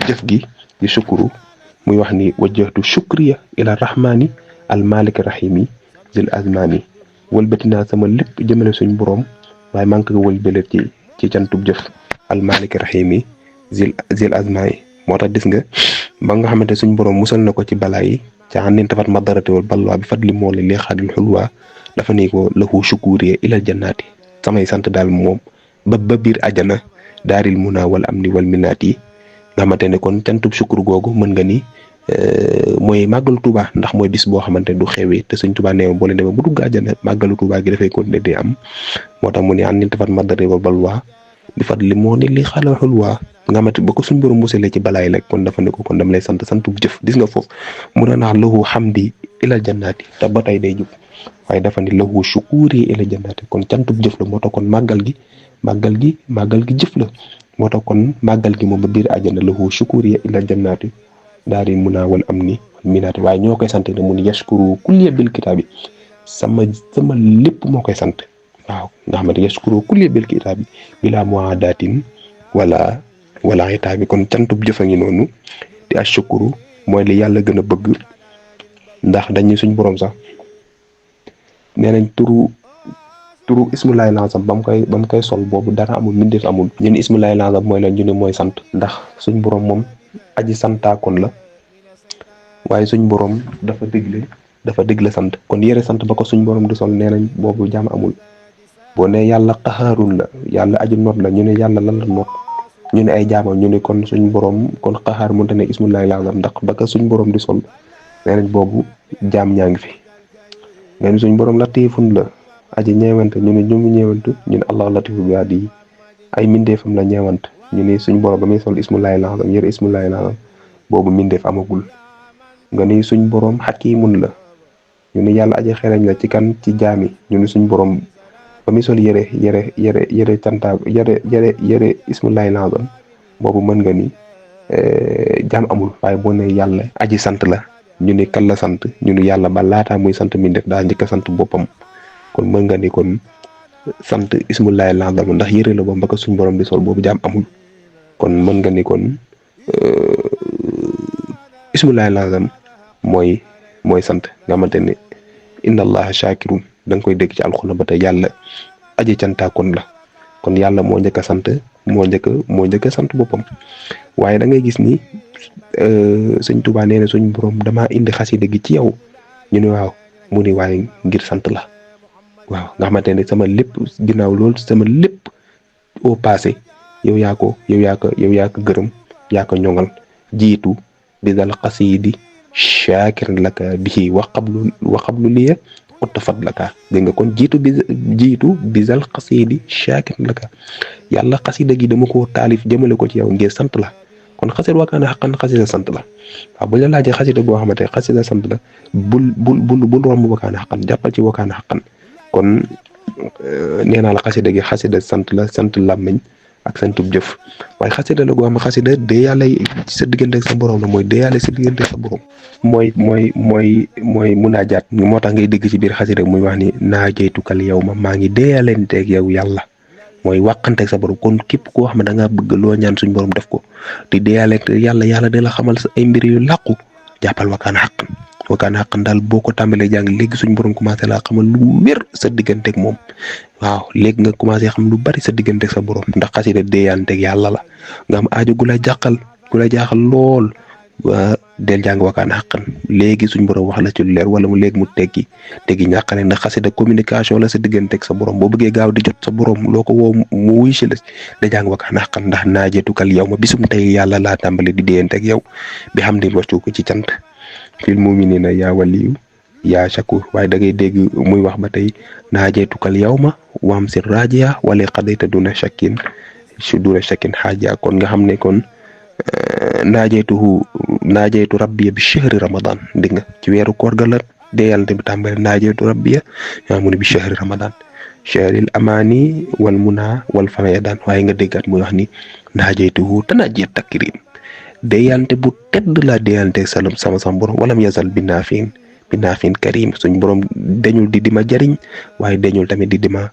jëf gi di shukuru muy wax ni wajjahtu shukriya ila rahmani al malik rahimi zil azmani wëlbati naa sama lépp jëmale suñ borom waaye maa ngi ko wëlbale ci cantub jëf al malik rahimi zil azmani moo tax gis nga ba nga xamante suñ borom musal na ko ci balaa yi ca àndin tafat madarate wal balwaa bi fadli moo li xaadil xulwaa dafa ne ko lahu shukuriya ilal jannaati samay sant daal moom ba biir àjjana daaril muna wal amni wal minaati nga xamante ne kon cantub sukkur googu mën nga ni mooy màggalu Tuubaa ndax mooy bis boo xamante ne du xewee te sëñ Tuubaa nee boo leen demee bu dugg àjjana màggalu Tuubaa gi dafay continuer di am moo tax mu ne àndin tafat madarate wal balwaa bi fadli moo li xaadil xulwaa nga xamante ba ko suñ borom musalee ci balaay rek kon dafa ne ko kon dama lay santub jëf gis nga foofu mu ne naax lahu hamdi ilal jannaati te ba tey day jub waaye dafa ni lahu shukuri ilal jannaati kon cantub jëf la moo tax kon màggal gi jëf la moo tax kon màggal gi moom ba biir àjjana lahu shukuri ilal jannaati daal di mun a wal am ni minaati waaye ñoo koy sant ne mu ni yashkuru kulliya bil kitaabi sama lépp moo koy sant waaw nga xamante yashkuru kulliya bil kitaabi bila muadatin wala itaabi kon cantub jëfa ngi noonu te ashukuru mooy li yàlla gën a bëgg ndax dañuy suñ borom sax nee nañ turu ismulaay lansam ba mu koy sol boobu dara amul mbindeef amul ñun ismulaay lansam mooy la ñu ne mooy sant ndax suñ borom moom aji santaakoon la waaye suñ borom dafa digle sant kon yére sant ba ko suñ borom di sol nee nañ boobu jaam amul boo ne yàlla qahaarun la yàlla aji noot la ñu ne yàlla lan la noot ñu ne ay jaamam ñu ne kon suñ borom kon qahaar mënta ne ismulaay lansam ndax ba ko suñ borom di sol nee nañ boobu jaam ñaa ngi fi nga ni suñ borom latifun la aji ñeewante ñu ne ñoom ñeewantu ñu ne allah latifu bi di ay mindeefam la ñeewant ñu ne suñ borom ba muy sol ismulaay lansam yëre ismulaay lansam boobu mindeef amagul nga ni suñ borom xakimun la ñu ne yàlla aji xereñ la ci kan ci jaami ñu ne suñ borom ba muy sol yëre canta yëre ismulaay lansam boobu mën nga ni jaam amul waaye boo ne yàlla aji sant la ñu ne kan la sant ñu ne yàlla ba laataa muy sant mi def daa njëkk a sant boppam kon mën nga ni kon sant ismulaay lansam ndax yëre la boobu ba ko suñ borom di sol boobu jaam amul kon mën nga ni kon ismulaay lansam mooy sant nga xamante ne inna allaha shakirun da nga koy dégg ci alxuraan ba tey yàlla aji cantaakoon la kon yàlla moo njëkk a sant moo njëkk a sant boppam waaye da ngay gis ni sëñ Tuubaa nee na suñ borom damaa indi xasida gi ci yow ñu ne waaw mu ni waaye ngir sant la waaw nga xamante ne sama lépp ginnaaw loolu sama lépp au passé yow yaa ko gërëm yaa ko ñoŋal jiitu bi dal xasidi shakiran laka bihi wa qablu liya uttafat laka dégg nga kon jiitu bi dal xasidi shakiran laka yàlla xasida gi dama ko taalif jëmale ko ci yow ngir sant la kon xasida wa kaana haqqan xasida sant la waaw bu la laajee xasida goo xamante xasida sant la bul romb wa kaana haqqan jàppal ci wa kaana haqqan kon nee naa la xasida gi xasida sant la sant làmmiñ ak santub jëf waaye xasida la goo xam ne xasida de yàlla sa diggante ak sa borom la mooy de yàlla sa diggante ak sa borom mooy munaajaat moo tax ngay dégg ci biir xasida muy wax ni naajaytukal yow maa ngi deeyalenteeg yow yàlla mooy wàqanteeg sa borom kon képp koo xam ne da ngaa bëgg loo ñaan suñu borom def ko di deeyalente yàlla de la xamal sa ay mbir yu làqu jàppal wa kaana haqqan daal boo ko tàmbalee jàng léegi suñu borom commencé laa xamal lu wér sa digganteeg moom waaw léegi nga commencé xam lu bari sa digganteeg sa borom ndax xasida deeyanteeg yàlla la nga am aajo gu la jaaxal lool waa del jàng wa kaana haqqan léegi suñ borom wax la ci lu leer wala mu léegi mu teggi ñàqale ndax xasida communication la sa digganteeg sa borom boo bëggee gaaw di jot sa borom loo ko woo mu wuy si la da jàng wa kaana haqqan ndax naajetukal yow ma bisum tey yàlla laa tàmbali di deeyanteeg yow bi xam din waccu ko ci cant fil muminina yaa waliyu yaa shakur waaye da ngay dégg muy wax ba tey naajetukal yow ma wam si rajiya wala qadayta duna shakkin xaaja kon nga xam ne kon naajeytu rabbiya bi shahri ramadan dégg nga ci weeru koor ga la deyal bi tàmbale naajeytu rabbiya yaa mu ne bi shahri ramadan shahril amaani wal muna wal fayadan waaye nga déggaat muy wax ni naajeytuhu tanajjat takrim deyante bu tedd la deyante salam sama borom walam yazal bi naafin karim suñ borom dañul di ma jariñ waaye dañul tamit di ma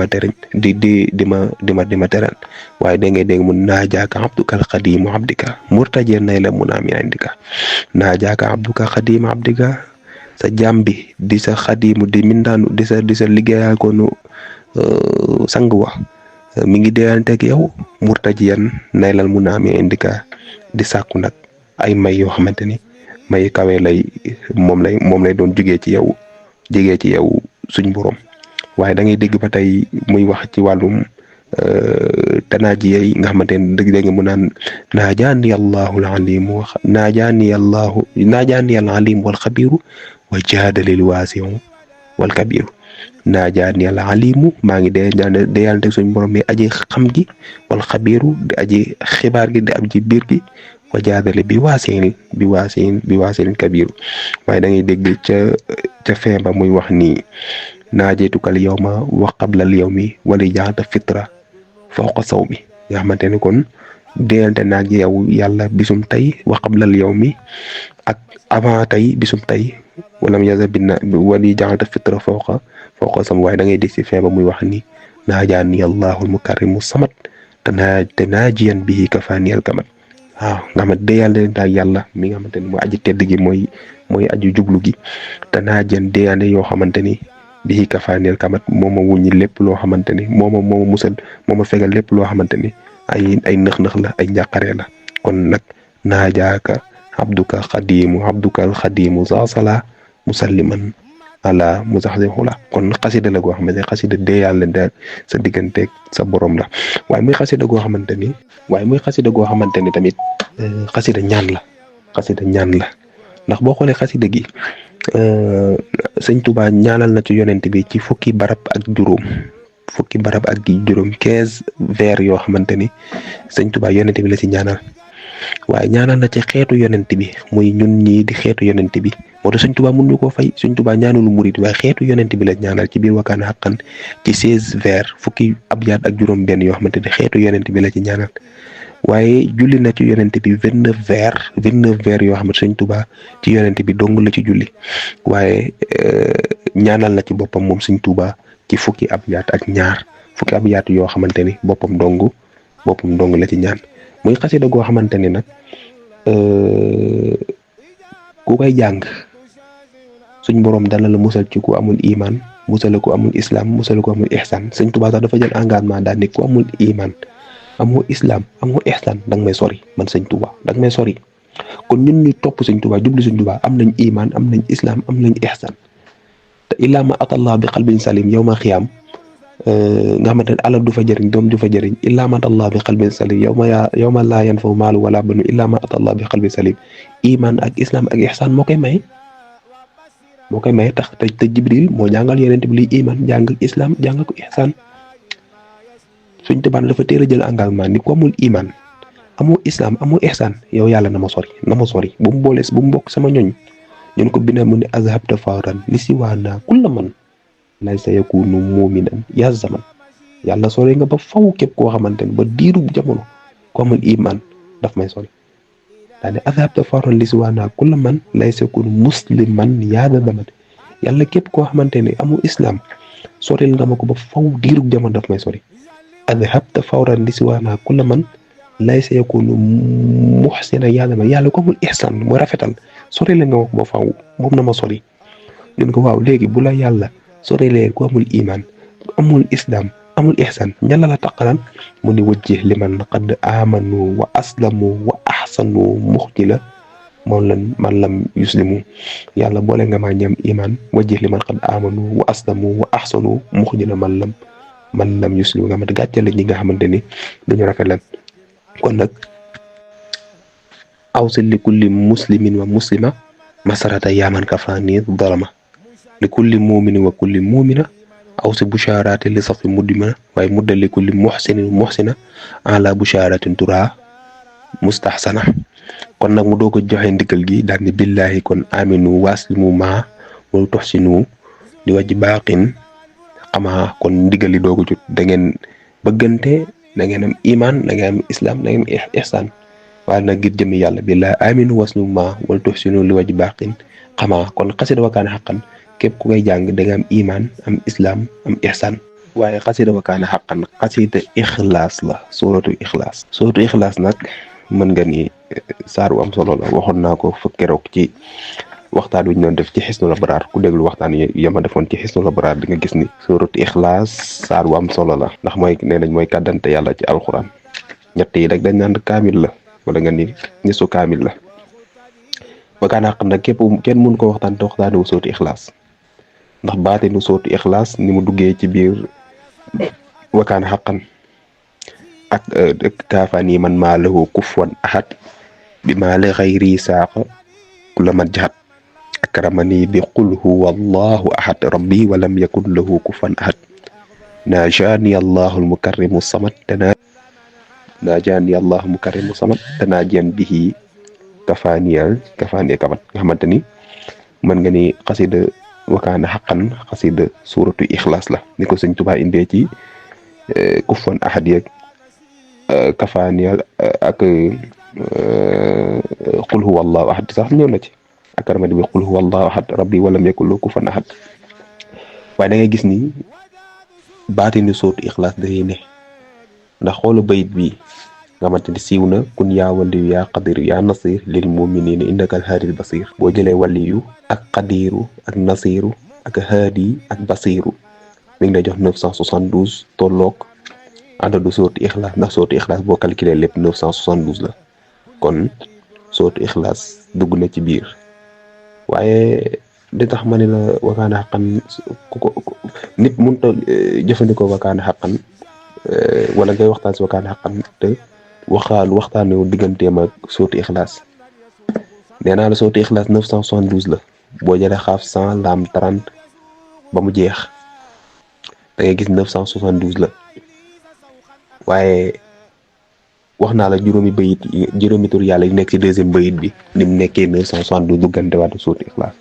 teriñ di ma teral waaye da ngay dégg mu naajaaka abduka xadimu abdika murtaje nay la mun amin indika naajaaka abduka xadimu abdika sa jàmbi di sa xadimu di mindaanu di sa liggéeyaa koonu sang wa mi ngi deyanteeg yow murtajiyan nay lal mun amin indika di sàkku nag ay may yoo xamante ni may kawe moom lay doon jugee ci yow suñ borom waaye da ngay dégg ba tey muy wax ci wàllum tanaaji yi nga xamante ne dégg mu naan naajaani allahu alalim wal xabiru wa jaadalil waasiu wal kabiru naajaani al alimu maa ngi deyalante suñ borom mi aji xam gi wal xabiru di aji xibaar gi di am ci biir gi wa jaadale bi waasin kabiru waaye da ngay dégg ca feeba muy wax ni naajeetukal yawma wa qablal yawmi wali jaata fitra fawqa sawmi nga xamante ne kon déyante naag yow yàlla bisum tey wa qablal yawmi ak avant tey bisum tey walam yaza binna wali jaata fitra fawqa sawmi waaye da ngay dégg ci feeba muy wax ni naajaani allahul mukarrimu samat te naajiyan bihi kafaaniyal kamat waaw nga xamante déyande daal yàlla mi nga xamante ni mooy aji tedd gi mooy aju jublu gi te naa jën déyande yoo xamante ni bii kafaaneel kamat moo ma wuññi lépp loo xamante ni moo ma musal moo ma fegal lépp loo xamante ni ay nëx-nëx la ay njàqare la kon nag naajaaka abduka xadimu za sala musalliman ala muzaxzixula kon xasida la goo xamante ne xasida dee yàlla daal sa digganteeg sa borom la waaye muy xasida goo xamante ni tamit xasida ñaan la ndax boo xoolee xasida gi sëñ Tuubaa ñaanal na ci yonent bi ci fukki barab ak juróom 15 vers yoo xamante ni sëñ Tuubaa yonent bi la ci ñaanal waaye ñaanal na ci xeetu yonent bi muy ñun ñii di xeetu yonent bi moo tax sëñ Tuubaa mun ñu koo fay sëñ Tuubaa ñaanulu murid waaye xeetu yonent bi la ñaanal ci biir wakkaan xaqan ci 16 vers fukki abyaat ak juróom benn yoo xamante ni xeetu yonent bi la ci ñaanal waaye julli na ci yonent bi 29 vers yoo xamante sëñ Tuubaa ci yonent bi dong la ci julli waaye ñaanal na ci boppam moom sëñ Tuubaa ci fukki abyaat ak ñaar fukki abyaat yoo xamante ni boppam dong la ci ñaan muy xasida goo xamante ni nag ku koy jàng suñ boroom dana la musal ci ku amul iman musal ku amul islam musal ku amul ihsan sëñ Tuubaa sax dafa jël engagement daal ni ku amul iman amoo islam amoo ihsan danga may sori man sëñ Tuubaa danga may sori kon ñun ñu topp sëñ Tuubaa jublu sëñ Tuubaa am nañ iman am nañ islam am nañ ihsan te illaa ma atallah bi qalbin salim yawma xiyaam nga xamante ne alal du fa jëriñ doom du fa jëriñ illaa ma atallah bi qalbin salim yawma laa yanfa'u maalu wala banu illaa ma atallah bi qalbin salim iman ak islam ak ihsan moo koy may tax te Jibril moo jàngal yonent bi liy iman jàng islam jàng ko ihsan suñ Tuubaa dafa teel a jël engagement ni ko amul iman amoo islam amoo ihsaan yow yàlla na ma sori bu mu boolees bu mu bokk sama ñoñ ñun ko bina mu ne azhabta fawran li si waana kulla man lay sa yakunu mu'minan ya zaman yàlla sori nga ba faw képp koo xamante ne ba diirub jamono ko amul iman daf may sori daane azhabta fawran li si waana kulla man lay sa yakunu musliman ya zaman yàlla képp koo xamante ne amoo islam soril nga ma ko ba faw diirub jamono daf may sori azhabta fawran li si waana kulla man lay sa yakunu muhsina ya zaman yàlla ko amul ihsan mooy rafetal soril nga ma ko ba faw moom na ma sori ñun ko waaw léegi bu la yàlla sorilee ku amul iman amul islam amul ihsan ñan la taqalan mu ni wajjih liman qad amanu wa aslamu wa ahsanu muxjila man lam yuslimu yàlla boole nga maa ñam iman wajjih liman qad amanu wa aslamu wa ahsanu muxjila man lam yuslimu nga xamante gàccale ñi nga xamante ni dañu rafet lan kon nag awsil li kulli muslimin wa muslima masarata yaman kafani dalama li kulli mu'minin wa kulli mu'mina aw si bushaaraati li safi muddima waaye mudda li kulli muhsinin muhsina ala bushaaratin tura mustahsana kon nag mu doo ko joxe ndigal gi daal ni billahi kon aminu waslimu ma wala tuhsinu li wajji baaqin xamaa kon ndigal li doo ko jot da ngeen bëggante da ngeen am iman da ngeen am islam da ngeen am ihsan waaye nag ngir jëmi yàlla billahi aminu waslimu ma wala tuhsinu li wajji baaqin xamaa kon xasida wa kaana xaqan képp ku koy jàng da nga am iman am islam am ihsan waaye xasida wa kaana xaqan xasida ixlaas la suratu ixlaas nag mën nga ni saar wu am solo la waxoon naa ko fa keroog ci waxtaan wi ñu doon def ci xisnul abraar ku déglu waxtaan yama defoon ci xisnul abraar di nga gis ni suratu ixlaas saar wu am solo la ndax mooy nee nañ mooy kàddante yàlla ci alxuraan ñett yi rek dañ naan kaamil la wala nga ni nisu kaamil la wa kaana xaqan nag képp kenn mun ko waxtaan te waxtaane wu suratu ixlaas ndax baatinu sootu ixlaas ni mu duggee ci biir wakaan xaqan ak kaafaan yi man maa lahu kufwan ahad bi maa li xayri saaqa kula man jahat akramani bi qul huwa allahu ahad rabbi walam yakun lahu kufwan ahad najaani allahu almukarrimu samad tanaajiyan bihi kafaaniya kamat nga xamante ni mën nga ni xasida wakaana xaqan xasida suuratu ixlaas la ni ko sëñ Tuubaa indee ci kufwan ahad yeeg kafaaniya ak qul huwa allahu ahad sax ñëw na ci akramani bi qul huwa allahu ahad rabbi walam yakun lahu kufwan ahad waaye da ngay gis ni baatini suuratu ixlaas day ne ndax xoolu bayit bi nga xamante ni siiw na kun yaa waliyu yaa qadiru yaa nasir lil muminina innaka alhaadil basir boo jëlee waliyu ak qadiru ak nasiru ak haadi ak basiru mi ngi lay jox 972 tolloog adadu sootu ixlaas ndax sootu ixlaas boo calculé lépp 972 la kon sootu ixlaas dugg na ci biir waaye di tax ma ne la wakaana xaqan nit mënut a jëfandikoo wakaana xaqan wala ngay waxtaan si wakaana xaqan te waxtaane wu digganteem ak sootu ixlaas nee naa la sootu ixlaas 972 la boo jëlee xaaf 100 laam 30 ba mu jeex da ngay gis 972 la waaye wax naa la juróomi tur yàlla yi nekk ci deuxième bayit bi ni mu nekkee 972 duggante waatu sootu ixlaas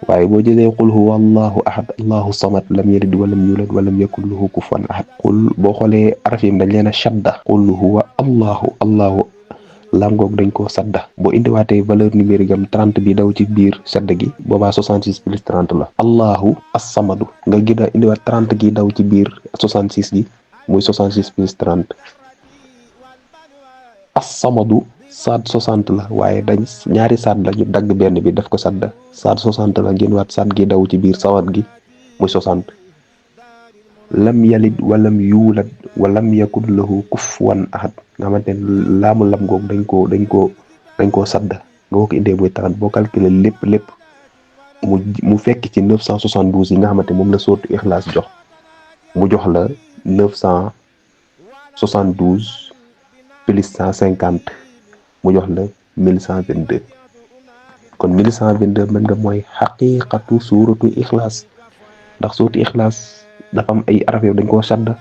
waaye boo jëlee qul huwa allahu ahad allahu samad lam yalid walam yulad walam yakun lahu kufuwan ahad qul boo xoolee araf yi dañ leen a shadda qul huwa allahu langoog dañ koo sadda boo indiwaatee valeur numérique am 30 bi daw ci biir sadda gi boobaa 66 plus 30 la allahu as-samadu nga gida indiwaat 30 gi daw ci biir 66 gi muy 66 plus 30 as-samadu saad 60 la waaye dañ ñaari saad la ñu dagg benn bi def ko sadda saad 60 la ngeen waat saad gi daw ci biir sawat gi muy 60 lam yalid walam yuulad walam yakun lahu kufuwan ahad nga xamante ne laamu lam goog dañ koo sadda nga ko indee muy 30 boo calculer lépp mu fekk ci 972 yi nga xamante moom la sootu ixlaas jox mu jox la 972 plus 150 mu jox la 1122 kon 1122 mën nga mooy xaqiqatu suuratu ixlaas ndax suuratu ixlaas dafa am ay araf yow dañ koo sadda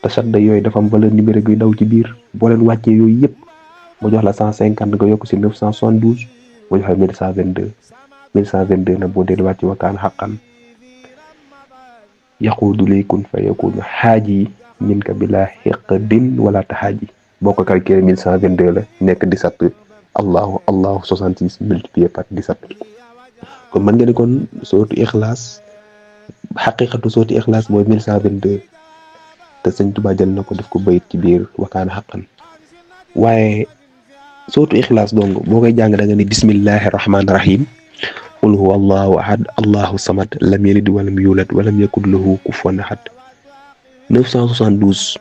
te sadda yooyu dafa am valeur numérique yu daw ci biir boo leen wàccee yooyu yëpp mu jox la 150 nga yokk si 972 mu jox la 1122 1122 nag boo delluwaat ci wakaan xaqan yaquudu laykun fa yakunu xaaji min ka bila xiqdin wala taxaaji boo ko calculé 1122 la nekk 17 allahu 66 multiplié par 17 kon mën nga ni kon sootu ixlaas xaqiqatu sootu ixlaas mooy 1122 te sëñ Tuubaa jël na ko def ko bayit ci biir wakaan xaqan waaye sootu ixlaas dong boo koy jàng da nga ni bismillahi rahmaani rahim qul huwa allahu ahad allahu samad lam yalid walam yulad walam yakun lahu kufuwan ahad 972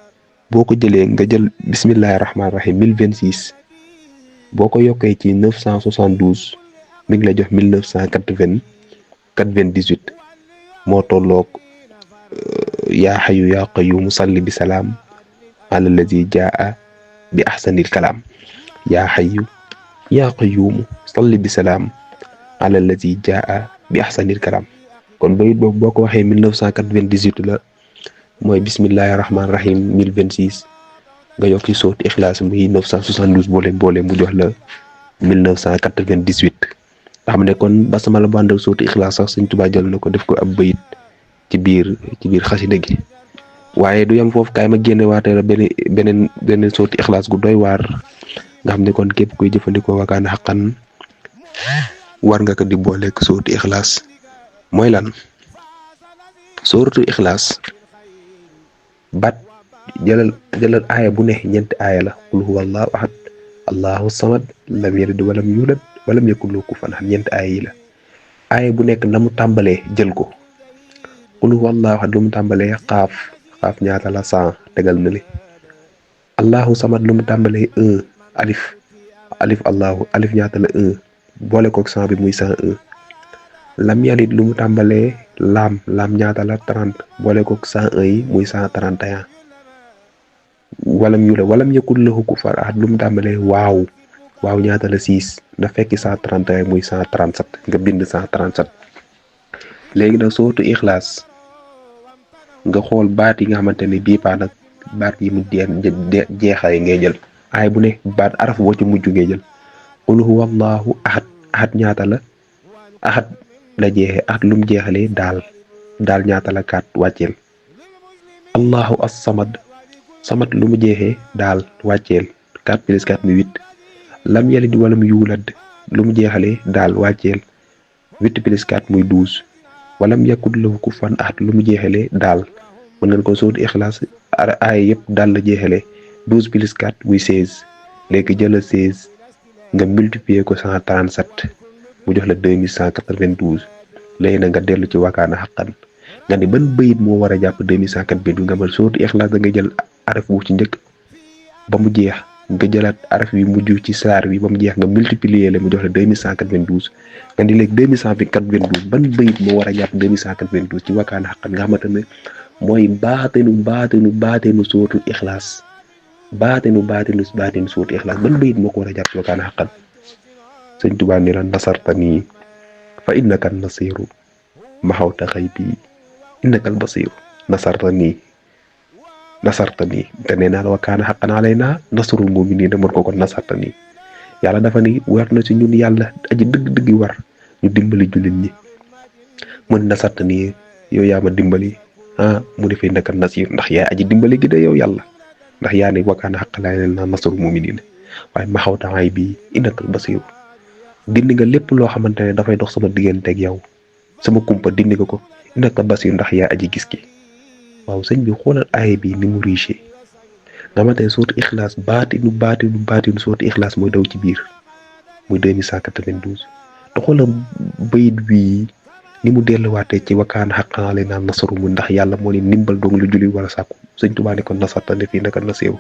boo ko jëlee nga jël bismillahi rahmaani rahim 1026 boo ko yokkee ci 972 mi ngi la jox 1998 moo tolloog yaa xayu yaa qayyuum salli bi salaam ala allazi jaa bi ahsanil kalaam yaa xayu yaa qayyuum salli bi salaam ala allazi jaa bi ahsanil kalaam kon bayit boobu boo ko waxee 1998 la mooy bismillahi rahmaani rahim 1026 nga yokk ci sooti ixlaas muy 972 boole mu jox la 1998 nga xam ne kon basmala bu ànd ak sooti ixlaas sax Sëñ Tuubaa jël na ko def ko ab bayit ci biir xasida gi waaye du yam foofu kaay ma génne waatee la beneen sooti ixlaas gu doy waar nga xam ne kon képp kuy jëfandikoo wakaan xaqan war nga ko di booleeg sooti ixlaas mooy lan sooratu ixlaas bat jëlal aaya bu ne ñeenti aaya la qul huwa allahu ahad allahu samad lam yalid walam yulad walam yakun lahu kufuwan ahad ñeenti aaya yi la aaya bu nekk na mu tàmbalee jël ko qul huwa allahu ahad lu mu tàmbalee xaaf ñaata la 100 tegal na li allahu samad lu mu tàmbalee 1 alif allahu alif ñaata la 1 boole koog 100 bi muy 101 lam yalid lu mu tàmbalee laam ñaata la 30 boole koog 101 yi muy 131 walam yakun lahu kufuwan ahad lu mu tàmbalee waaw ñaata la 6 na fekki 131 muy 137 nga bind 137 léegi nag sootu ixlaas nga xool baat yi nga xamante ne bii paa nag baat yi mu jeexaay ngay jël aay bu ne baat araf boo ci mujj ngay jël qul huwa allahu ahad ñaata la ahad la jeexee ahad lu mu jeexalee daal ñaata la 4 wàcceel allahu as-samad lu mu jeexee daal wàcceel 4 plus 4 muy 8 lam yalid walam yulad lu mu jeexalee daal wàcceel 8 plus 4 muy 12 walam yakun lahu kufuwan ahad lu mu jeexalee daal mën ngeen ko sootu ixlaas aay yëpp daal la jeexalee 12 plus 4 muy 16 léegi jëlal 16 nga multiplier ko 137 mu jox la 2192 léegi nag nga dellu ci wakaana xaqan nga ne ban bayit moo war a jàpp 2192 nga mën sootu ixlaas da nga jël araf wu ci njëkk ba mu jeex nga jëlaat araf wi mujj ci saar wi ba mu jeex nga multiplier la mu jox la 2192 nga ni léegi 2192 ban bayit moo war a jàpp 2192 ci wakaana xaqan nga xamante ne mooy baatinu sootu ixlaas baatinu sootu ixlaas ban bayit moo ko war a jàpp ci wakaana xaqan Sëñ Tuubaa ni la nasartani fa innaka nasiru maxawta xaybi innaka albasiru nasartani te nee naa la wakaana xaqan alaynaa nasrul mu'miniin mën ko kon nasartani yàlla dafa ni war na ci ñun yàlla aji dëgg war ñu dimbali jullit ñi mu ne nasartani yow yaa ma dimbali mu defee innaka nasir ndax yaa aji dimbali gi de yow yàlla ndax yaa ni wakaana xaqan alaynaa nasrul mu'miniin waaye maxawta xaybi innaka albasiru dindi nga lépp loo xamante ne dafay dox sama digganteeg yow sama kumpa dindi nga ko innaka basir ndax yaa aji gis ki waaw sëñ bi xoolal aaya bi ni mu riche nga xamante ne sootu ixlaas baatinu sootu ixlaas mooy daw ci biir muy 2192 te xoolal bayit bi ni mu delluwaatee ci wakaana xaqan alaynaa nasru mu ndax yàlla moo ne ndimbal doong lu julli war a sàkku sëñ Tuubaa ne ko nasartani fii naka nasiru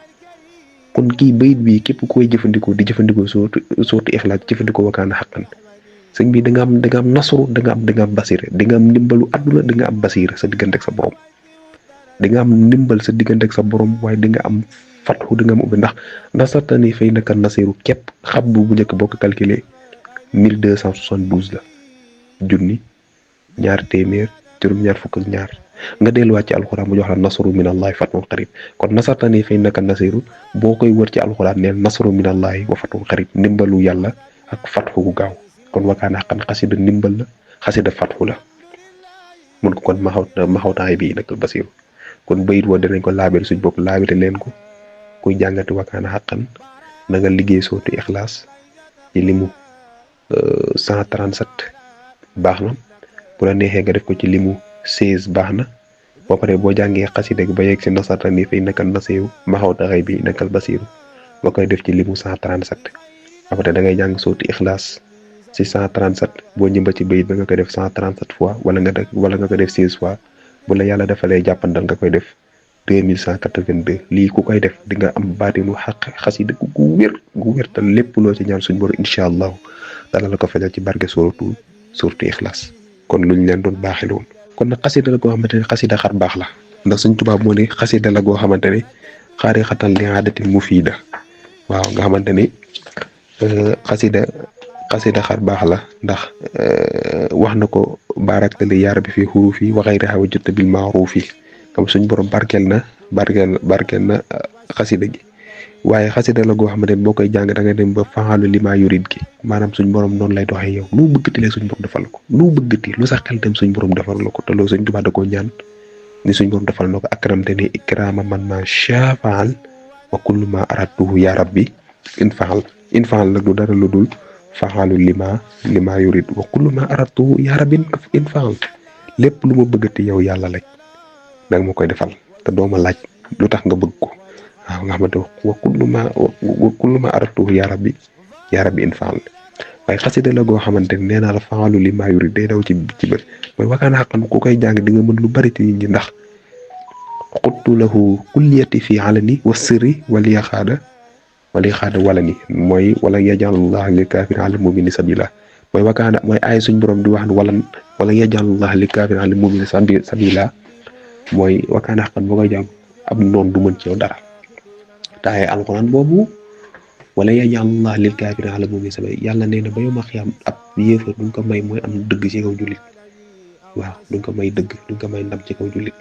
kon kii bayit bi képp koy jëfandikoo di jëfandikoo sootu ixlaas jëfandikoo wakaana xaqan sëñ bi da nga am nasru da nga am basira di nga am ndimbalu àdduna da nga am basira sa diggante ak sa borom di nga am ndimbal sa diggante ak sa borom waaye di nga am fatxu di nga am ubbi ndax nasartani fay naka nasiru képp xam bu njëkk boo ko calculé 1272 la junni ñaar téeméer juróom-ñaar fukk ak ñaar nga delluwaat ci alxuraan mu jox la nasru minallahi fatun qarib kon nasartani fa innaka nasiru boo koy wër ci alxuraan neel nasru minallahi wa fatun qarib ndimbalu yàlla ak fatxu gu gaaw kon wakaana xaqan xasida ndimbal la xasida fatxu la mun ko kon maxawtaay bi innakal basiru kon bayit woo dinañ ko laabir suñ bopp laabite leen ko kuy jàngati wakaana xaqan na nga liggéey sootu ixlaas ci limu 137 baax na bu la neexee nga def ko ci limu 16 baax na boo paree boo jàngee xasida gi ba yegg si nasartani fa innaka nasiru maxawtaay bi innakal basiru nga koy def ci limu 137 après da ngay jàng sootu ixlaas ci 137 boo ñëmba ci bayit ba nga koy def 137 fois wala nga ko def 16 fois bu la yàlla defalee jàppandal nga koy def 2182 lii ku koy def di nga am baatinu xaq xasida gu wér te lépp loo ci ñaan suñ borom incha allahu dana la ko fajal ci barke suratu ixlaas kon luñ leen doon baaxee woon kon nag xasida la goo xamante ne xasida xar baax la ndax suñ tubaab moo ne xasida la goo xamante ne xaari xatal li aadatin mufiida waaw nga xamante ni xasida xar baax la ndax wax na ko baarakali yaar bi fii xurufi wa xayriha wa jutta bil maarufi comme suñ borom barkeel na xasida gi waaye xasida la goo xamante ne boo koy jàng da nga dem ba faalu li maa yurid gi maanaam suñ borom noonu lay doxee yow lu bëggati lee suñ borom defal ko lu bëggati lu sax xel dem suñ borom defal la ko te loolu suñ Tuubaa da koo ñaan ni suñ borom defal na ko akramte ni ikrama man ma shafaal wa kullu ma aratuhu ya rabbi infaal nag du dara lu dul faalu lima yurid wa kullu ma aratuhu ya rabbi infaal lépp lu ma bëggati yow yàlla lañ danga ma koy defal te doo ma laaj lu tax nga bëgg ko waaw nga xamante wa kullu ma aratuhu ya rabbi infaal waaye xasida la goo xamante ne nee naa la faalu lima yurid day daw ci bëri mooy wakaana xaqan ku koy jàng di nga mën lu bari ci nit ñi ndax xuttu lahu kulliyati fi alani wa sirri wali xaada wala ni mooy wala yajalullah lil kaafir ala mumini sabila mooy wakaana mooy ay suñ borom di wax ne wala yajalullah lil kaafir ala mumini sabila mooy wakaana xaqan boo koy jàng ab noon du mën ci yow dara taaye alquran boobu wala yajalullah lil kaafir ala mumini sabila yàlla nee na ba yow ma xiyam ab yéefar duñ ko may mooy am dëgg ci kaw jullit waaw duñ ko may dëgg duñ ko may ndam ci kaw jullit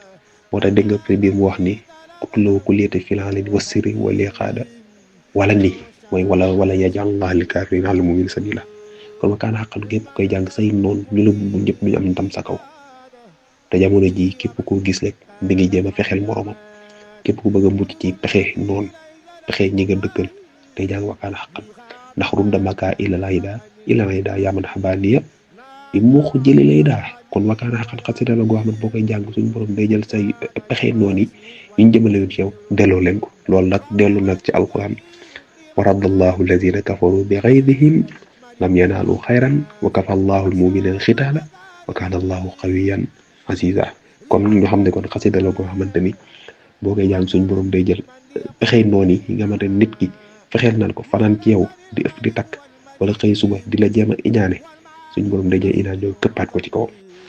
moo tax dégg nga pré biir mu wax ni utlaw kulliyati fil alani wa sirri wali xaada wala ni mooy wala yajalullah lil kaafiriina ala mu'miniina sabiila kon wakaana xaqan képp koy jàng say noon ñu la bu ñëpp duñu am ndam sa kaw te jamono ji képp koo gis rek mi ngi jéem a fexeel moromam képp ku bëgg a mucc ci pexe noon pexe ñi nga dëkkal tey jàng wakaana xaqan ndax rudda maka ila layda yaman xabaaniya bi moo ko jëli lay daa kon wakaana xaqan xasida la goo xam ne boo koy jàng suñu borom day jël say pexe noon yi ñu jëmale yoon ci yow delloo leen ko loolu nag dellu nag ci alquran wa raddallahu alladina kafaru bi ghaydihim lam yanaalu xayran wa kafa allahu almuminina xitaala wa kaana allahu qawiyan aziza kon ñu xam ne kon xasida la goo xamante ni boo koy jàng suñu borom day jël pexe noon yi nga xamante ni nit ki fexeel nañ ko fanaan ci yow di ëf di takk wala xëy suba di la jéem a iñaane suñu borom day jël iñaan ñëw këppaat ko ci kaw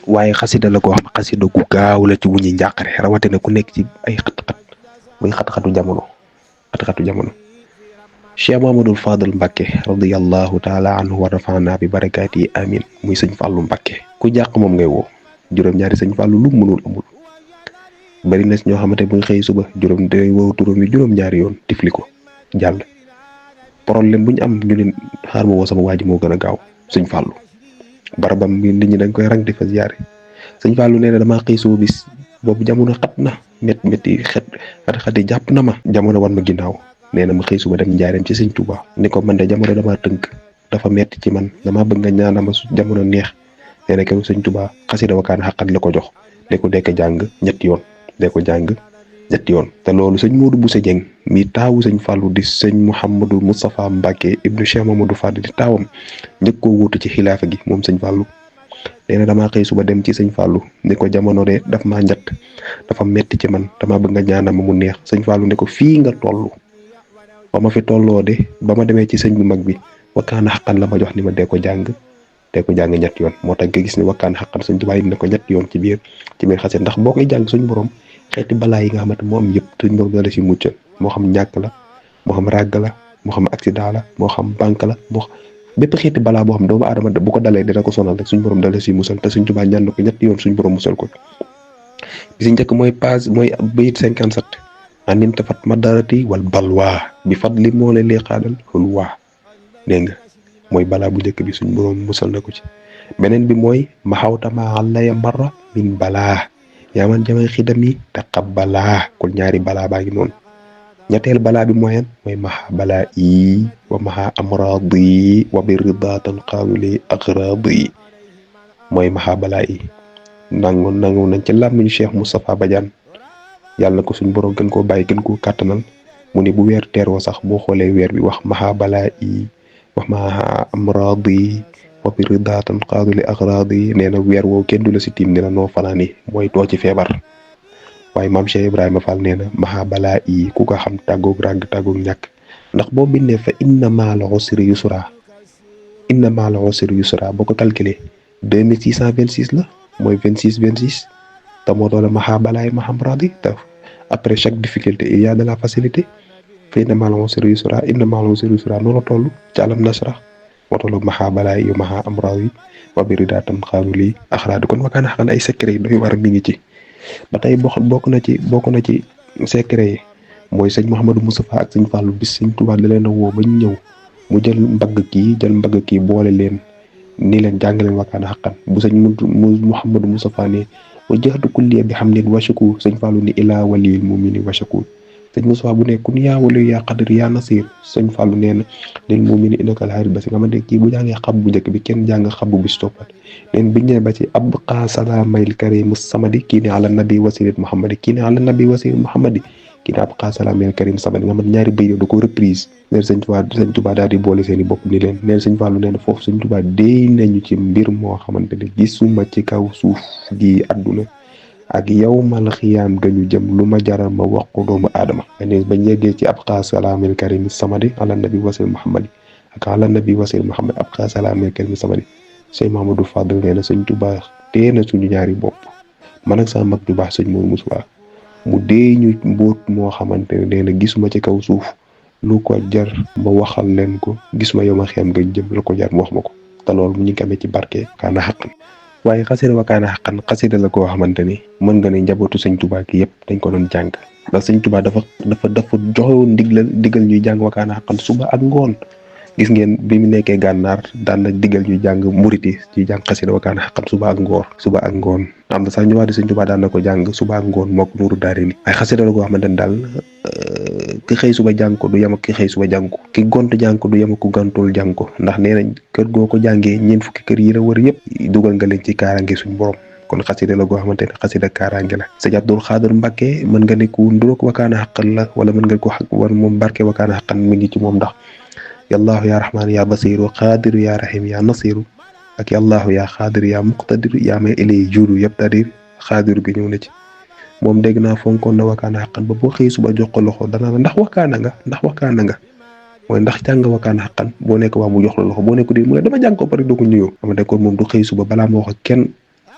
waaye xasida la koo xam xasida gu gaaw la ci wuñuy njàqare rawatina ku nekk ci ay xat-xat muy xat-xatu jamono Cheikh Mamadou Fadal Mbacké radiyallahu taala anhu wa rafa'na bi barakaati amin muy sëñ Fallou Mbacké ku jàq moom ngay woo juróom-ñaari sëñ Fallou lu mënul amul bari na ñoo xamante bu ñu xëy suba juróom day woo turam yi juróom-ñaari yoon tifli ko jàll problème bu ñu am ñu leen xaar ma woo sama waa ji moo gën a gaaw sëñ Fallou barabam nit ñi dañ koy rang di fa ziyaare sëñ Fallou nee na damaa xëy suba bis boobu jamono xat na métti xat yi jàpp na ma jamono wan ma ginnaaw nee na ma xëy suba dem njaareem ci sëñ Touba ni ko man de jamono damaa tënk dafa metti ci man damaa bëgg nga ñaanal ma jamono neex nee na keroog sëñ Touba xasida wakaana xaqan la ko jox ne ko dee ko jàng ñetti yoon te loolu sëñ Modou Bousso Dieng mi taawu sëñ Fallou di sëñ Mouhamadou Moustapha Mbacké ibnu Cheikh Mamadou Fadil di taawam njëkk koo wuutu ci xilaafa gi moom sëñ Fallou nee na damaa xëy suba dem ci sëñ Fallou ni ko jamono de daf maa njat dafa metti ci man damaa bëgg nga ñaanal ma mu neex sëñ Fallou ne ko fii nga toll ba ma fi tolloo de ba ma demee ci sëñ bu mag bi wakaana xaqan la ma jox ni ma dee ko jàng ñetti yoon moo tax nga gis ne wakaana xaqan suñ tubaab yi ne ko ñetti yoon ci biir xasee ndax boo koy jàng suñ borom xeeti balaa yi nga xamante moo am yëpp suñ borom dala si muccal moo xam ñàkk la moo xam ràgg la moo xam accident la moo xam banque la moo bépp xeeti balaa boo xam doomu aadama bu ko dalee dina ko sonal rek suñ borom dala si musal te suñ tubaab ñaan na ko ñetti yoon suñ borom musal ko bi si njëkk mooy page mooy bayit 57 anin tafat madarati wal balwaa bi fadli moo leen lee xaadal xulwaa dégg nga mooy balaa bu njëkk bi suñ borom musal na ko ci. beneen bi mooy ma xawtama àllaya marra min balaa yaa man jamay xidam yi taqabbalaa kon ñaari balaa baa ngi noonu. ñetteel balaa bi mooy maxa balaa yi wa maxa amraadi wa bi ridaatan qaawili agradi mooy maxa balaa yi nangu nañ ci làmmiñu Cheikh Moustapha Badiane yàlla ko suñ borom gën koo bàyyi gën koo kàttanal mu ne bu weer teeroo sax boo xoolee weer bi wax maxa balaa yi wax maxa amraadi wa bi ridaatan qaawili agradi nee na weer woowu kenn du la si tiim ne la noo fanaani mooy doo ci feebar. waaye maam Cheikh Ibrahima Fall nee na maxa balaa yi ku ko xam tàggoog ràgg tàggoog ñàkk ndax boo bindee fa inna ma'al usri yusra boo ko calculé 2626 la mooy 26 te moo doon maxa balaa yi maxam radi te après chaque difficulté il y a de la facilité fa inna ma'al usri yusra noonu la toll ci alam nashrah moo toll maxa balaa yi maxa am radi wa bi ridaatan qaawili axraadi kon wakaan xaqan ay secret yi doy war mi ngi ci. ba tey bokk na ci secret yi mooy sëñ Mouhamadou Moustapha ak sëñ Fallou bis sëñ Tuubaa da leen a woo ba ñu ñëw mu jël mbagg kii boole leen ni leen jàngaleen wakaana xaqan bu sëñ Mouhamadou Moustapha ne wa jahdu kulliya bi hamdin wa shukur sëñ Fallou ni ilaa waliyil mu'mini wa shakur sëñ Moustapha bu ne kun yaa waliyu yaa qadir yaa nasir sëñ Fallou nee na lil mu'mini innaka al-haadi basi nga xamante kii bu jàngee xab bu njëkk bi kenn jàng xab bu bis toppat leen biñ ñëwee ba ci abqa salaamil karim samadi kii ne ala nabi wasilat muhammadi kii ne ala nabi wasilat muhammadi kii ne abqa salaamil karim samadi nga xamante ñaari bëy da ko reprise neen sëñ Tuubaa daal di boole seen i bopp ni leen neen sëñ Fallou nee na foofu sëñ Tuubaa déy nañu ci mbir moo xamante ne gisuma ci kaw suuf gi àdduna ak yawmal xiyaam gañu jëm lu ma jaral ma wax ko doomu aadama ne bañ yeggee ci abqa salaamil karim samadi ala nabi wasilat muhammadi ak ala nabi wasilat muhammadi abqa salaamil karim samadi sëñ Mamadou Fadel nee na sëñ Tuubaa tee na suñu ñaari bopp man ak sama mag ju baax sëñ Mamadou Moussa mu dee ñu mbóot moo xamante ne nee na gisuma ci kaw suuf lu ko jar ma waxal leen ko gisuma yow ma xem nga jëm lu ko jar mu wax ma ko te loolu mu ñu ngi amee ci barke kaana xaqan waaye xasida wa kaana xaqan xasida la koo xamante ni mën nga ne njabootu sëñ Tuubaa gi yëpp dañ ko doon jàng ndax sëñ Tuubaa dafa joxewoon digal ñuy jàng wa kaana xaqan suba ak ngoon. gis ngeen bi mu nekkee gànnaar daan na digal ñuy jàng muriti ci jàng xasida wakaana xaqan suba ak ngoon am na sax ñu wax di sëñ Tuubaa daan na ko jàng suba ak ngoon mook nuuru daari ni ay xasida la koo xamante ne daal ki xëy suba jàng ko du yem ak ki xëy suba jàng ko ki gont jàng ko du yem ak ku gantul jàng ko ndax nee nañ kër goo ko jàngee ñeent fukki kër yi la wër yëpp dugal nga leen ci kaaraange suñ borom kon xasida la goo xamante ne xasida kaaraange la sëñ Abdul Xaadir Mbàkke mën nga ne ku nduroog wakaana xaqan la wala mën nga ko war moom barke wakaana xaqan mi ngi ci moom ndax yallaahu yaa rahmaan yaa basiru xaadiru yaa rahim yaa nasiru ak yallaahu yaa xaadiru yaa muqtadiru yaa may ilay juudu yabtadir xaadiru gi ñëw na ci moom dégg naa fonkoon na wakaana xaqan ba boo xëy suba jox ko loxo dana la ndax wakaana nga mooy ndax jàng wakaana xaqan boo nekk waa mu jox la loxo boo nekk di mu ne dama jàng ko pare doo ko nuyoo xamante kon moom du xëy suba balaa ma wax ak kenn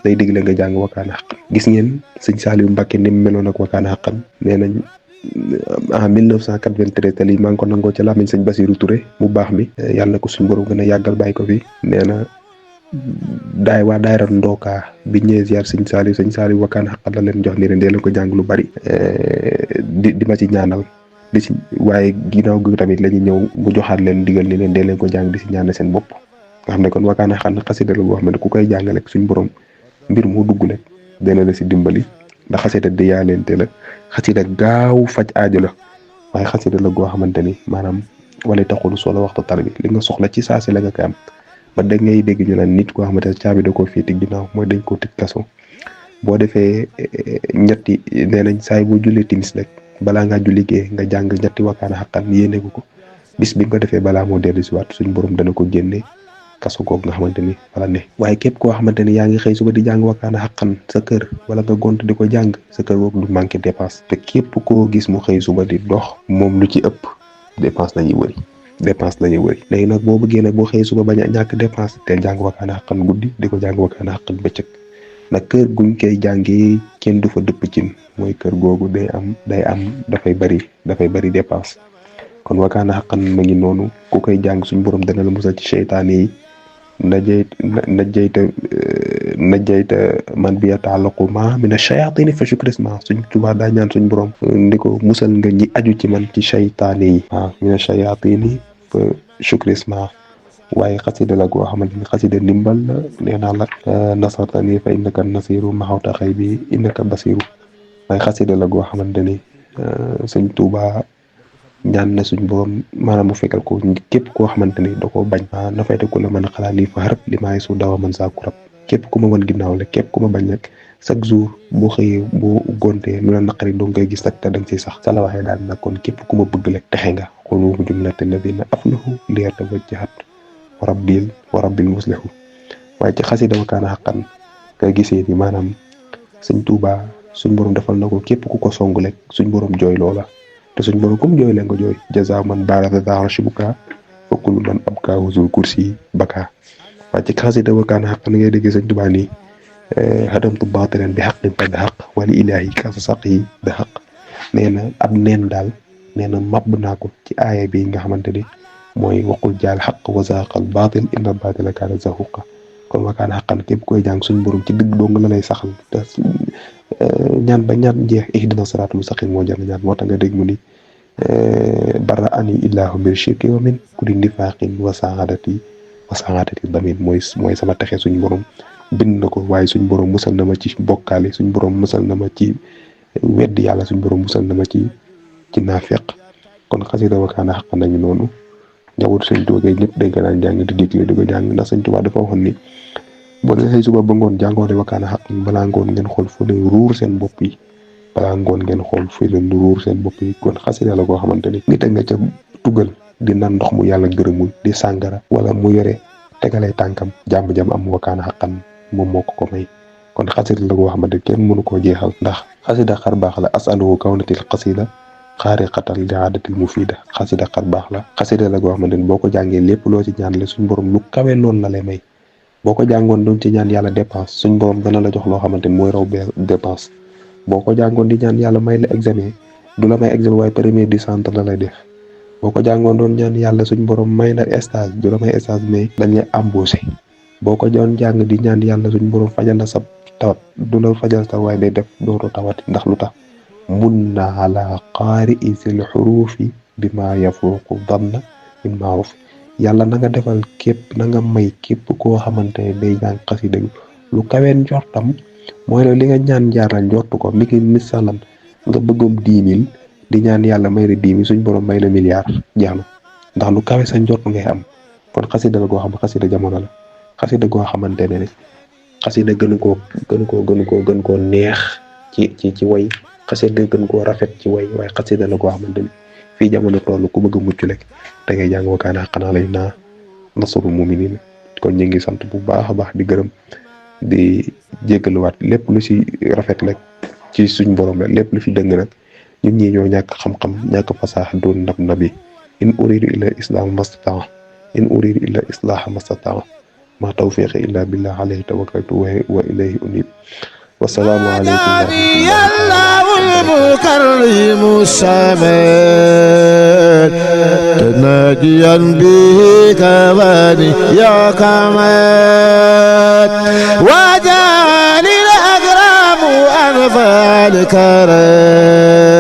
day digle nga jàng wakaana xaqan gis ngeen sëñ Saliou Mbacke ni mu meloon ak wakaana xaqan nee nañ en 1993 te lii maa ngi ko nangoo ca làmmiñ sëñ Basirou Touré mu baax mi yàlla na ko suñu borom gën a yàggal bàyyi ko fi nee na waa daayira ndookaa bi ñëwee ziar sëñ Saliou wakaana xaqan la leen jox ni leen dee leen ko jàng lu bari di ma ci ñaanal di si waaye ginnaaw gi tamit la ñuy ñëw mu joxaat leen digal ni leen dee leen ko jàng di si ñaanal seen bopp nga xam ne kon wakaana xaqan xasida la boo xam ne ku koy jàngale ak suñu borom mbir moo dugg rek dana la si dimbali ndax xasida di yaa leen te la xasida gaaw faj aajo la waaye xasida la goo xamante ni maanaam wala taxul solo waxtu tar bi li nga soxla ci saasi la nga koy am ba da ngay dégg ñu naan nit koo xamante ne caabi da koo féeti ginnaaw mooy dañ koo tëj kaso boo defee ñetti nee nañ saay boo jullee timis rek balaa ngaa julli gee nga jàng ñetti wakaana xaqan yéene ko bis bi nga ko defee balaa moo dellu si waat suñu borom dana ko génne kaso googu nga xamante ni wala ne waaye képp koo xamante ni yaa ngi xëy suba di jàng wakaana xaqan sa kër wala nga gont di ko jàng sa kër googu du manqué dépense te képp koo gis mu xëy suba di dox moom lu ci ëpp dépense lañuy wëri léegi nag boo bëggee nag boo xëy suba bañ a ñàkk dépense te jàng wakaana xaqan guddi di ko jàng wakaana xaqan bëccëg nag kër guñ koy jàngee kenn du fa dëpp cin mooy kër googu dafay bari dépense kon wakaana xaqan ma ngi noonu ku koy jàng suñ borom dana la musal ci seytaane yi najjayta man bi yata'allaqu ma min ash-shayatin fa shukr isma suñ Tuubaa daa ñaan suñ borom ndi ko musal nga ñi aju ci man ci shaytaane yi waaw min ash-shayatin fa shukr isma waaye xasida la goo xamante ni xasida ndimbal la nee naa la nasartani fa innaka nasiru maxawta xëy bi innaka basiru waaye xasida la goo xamante ni suñ Tuubaa ñaan na suñ borom maanaam mu fekkal ko képp koo xamante ni da koo bañ na fayte ku la mën a xalaat lii fa xarab li maay su dawa man saa kurab képp ku ma wan ginnaaw la képp ku ma bañ rek chaque jour boo xëyee boo gontee lu la naqari doo ngay gis rek te danga siy sax sa la waxee daal nag kon képp ku ma bëgg rek texe nga xulubu jumlati alladina aflahu leer ta wajjahat wa rabbil muslihu waaye ci xasida wa kaana xaqan nga gisee ni maanaam suñ Tuubaa suñ borom defal na ko képp ku ko song rek suñ borom jooy loola te suñ borom comme jooy leen ko jooy jaza man baarata daarashi buka fa kullu man abka wazul kursi baka waaye ci xasida wa kaana xaqan ngay dégg suñ Tuubaa nii hadamtu baatilan bi xaqin qad xaq wali ilaahi kasa saq yi da xaq nee na ab neen daal nee na màbb naa ko ci aaya bi nga xamante ni mooy waqul jaal xaq wa zaqal baatil inna baatila kaana zahuqa kon wa kaana xaqan képp koy jàng suñ borom ci dëgg dong la lay saxal te ñaan ba ñaan jeex ihdina siraatal mustaqim moo jar ñaan moo tax nga dégg mu ni bara ani illahu min shirki wa min kulli nifaaqin wa saadati damin mooy sama texe suñ borom bind na ko waaye suñ borom musal na ma ci bokkaale suñ borom musal na ma ci weddi yàlla suñ borom musal na ma ci naafeq kon xasida wa kaana xaqan nañu noonu njabootu sëñ Tuubaa ñëpp dañ ko daan jàng di digle di ko jàng ndax sëñ Tuubaa dafa waxoon ni boo leen xëy suba ba ngoon jàngoone wa kaana xaqan balaa ngoon ngeen xool fu leen ruur seen bopp yi kon xasida la koo xamante ni nit a nga ca tugal di naan ndox mu yàlla gërëmul di sàngara wala mu yore tegalee tànkam jàmm am wa kaana xaqan moom moo ko may kon xasida la koo xamante kenn mënu koo jeexal ndax xasida xar baax la asaluhu kawnatil xasida xaariqatal li aadatil mufida xasida xar baax la xasida la goo xamante ni boo ko jàngee lépp loo ci ñaan la suñ borom lu kawe loolu la lay may boo ko jàngoon doon ci ñaan yàlla dépense suñ borom dana la jox loo xamante ni mooy raw dépense boo ko jàngoon di ñaan yàlla may la examen du la may examen waaye premier du centre la lay def boo ko jàngoon doon ñaan yàlla suñ borom may la stage du la may stage mais dañ lay embauché boo ko doon jàng di ñaan yàlla suñ borom fajal la sa tawat du la fajal sa waaye day def dootoo tawati ndax lu tax mun na ala qaari isil xuruufi bi ma yafuuqu danna min maaruf yàlla na nga defal képp na nga may képp koo xamante ne day jàng xasida lu kaween njortam mooy la li nga ñaan jaara njortu ko mi ngi misalan nga bëggum 10 000 di ñaan yàlla may la 10 000 suñ borom may la milliard jeex na ndax lu kawe sa njort ngay am kon xasida la goo xam xasida jamono la xasida goo xamante ne xasida gën koo neex ci way xasida gën koo rafet ci way waaye xasida la goo xamante ni fii jamono toll ku bëgg a mucc rek da ngay jàng wa kaana xaqan alaynaa nasrul mu'miniin kon ñu ngi sant bu baax a baax di gërëm di jéggaluwaat lépp lu ci rafet rek ci suñ borom rek lépp lu fi dëng rek ñun ñii ñoo ñàkk xam-xam ñàkk fasaax doon nabi in uridu illa islam mastataa ma tawfiqi illa billah alayhi tawakkaltu wa ilayhi unib والسلام عليكم ورحمة الله المكرم السماء تناجيا به كواني يا كمال وجعل الأكرم أنفال كرام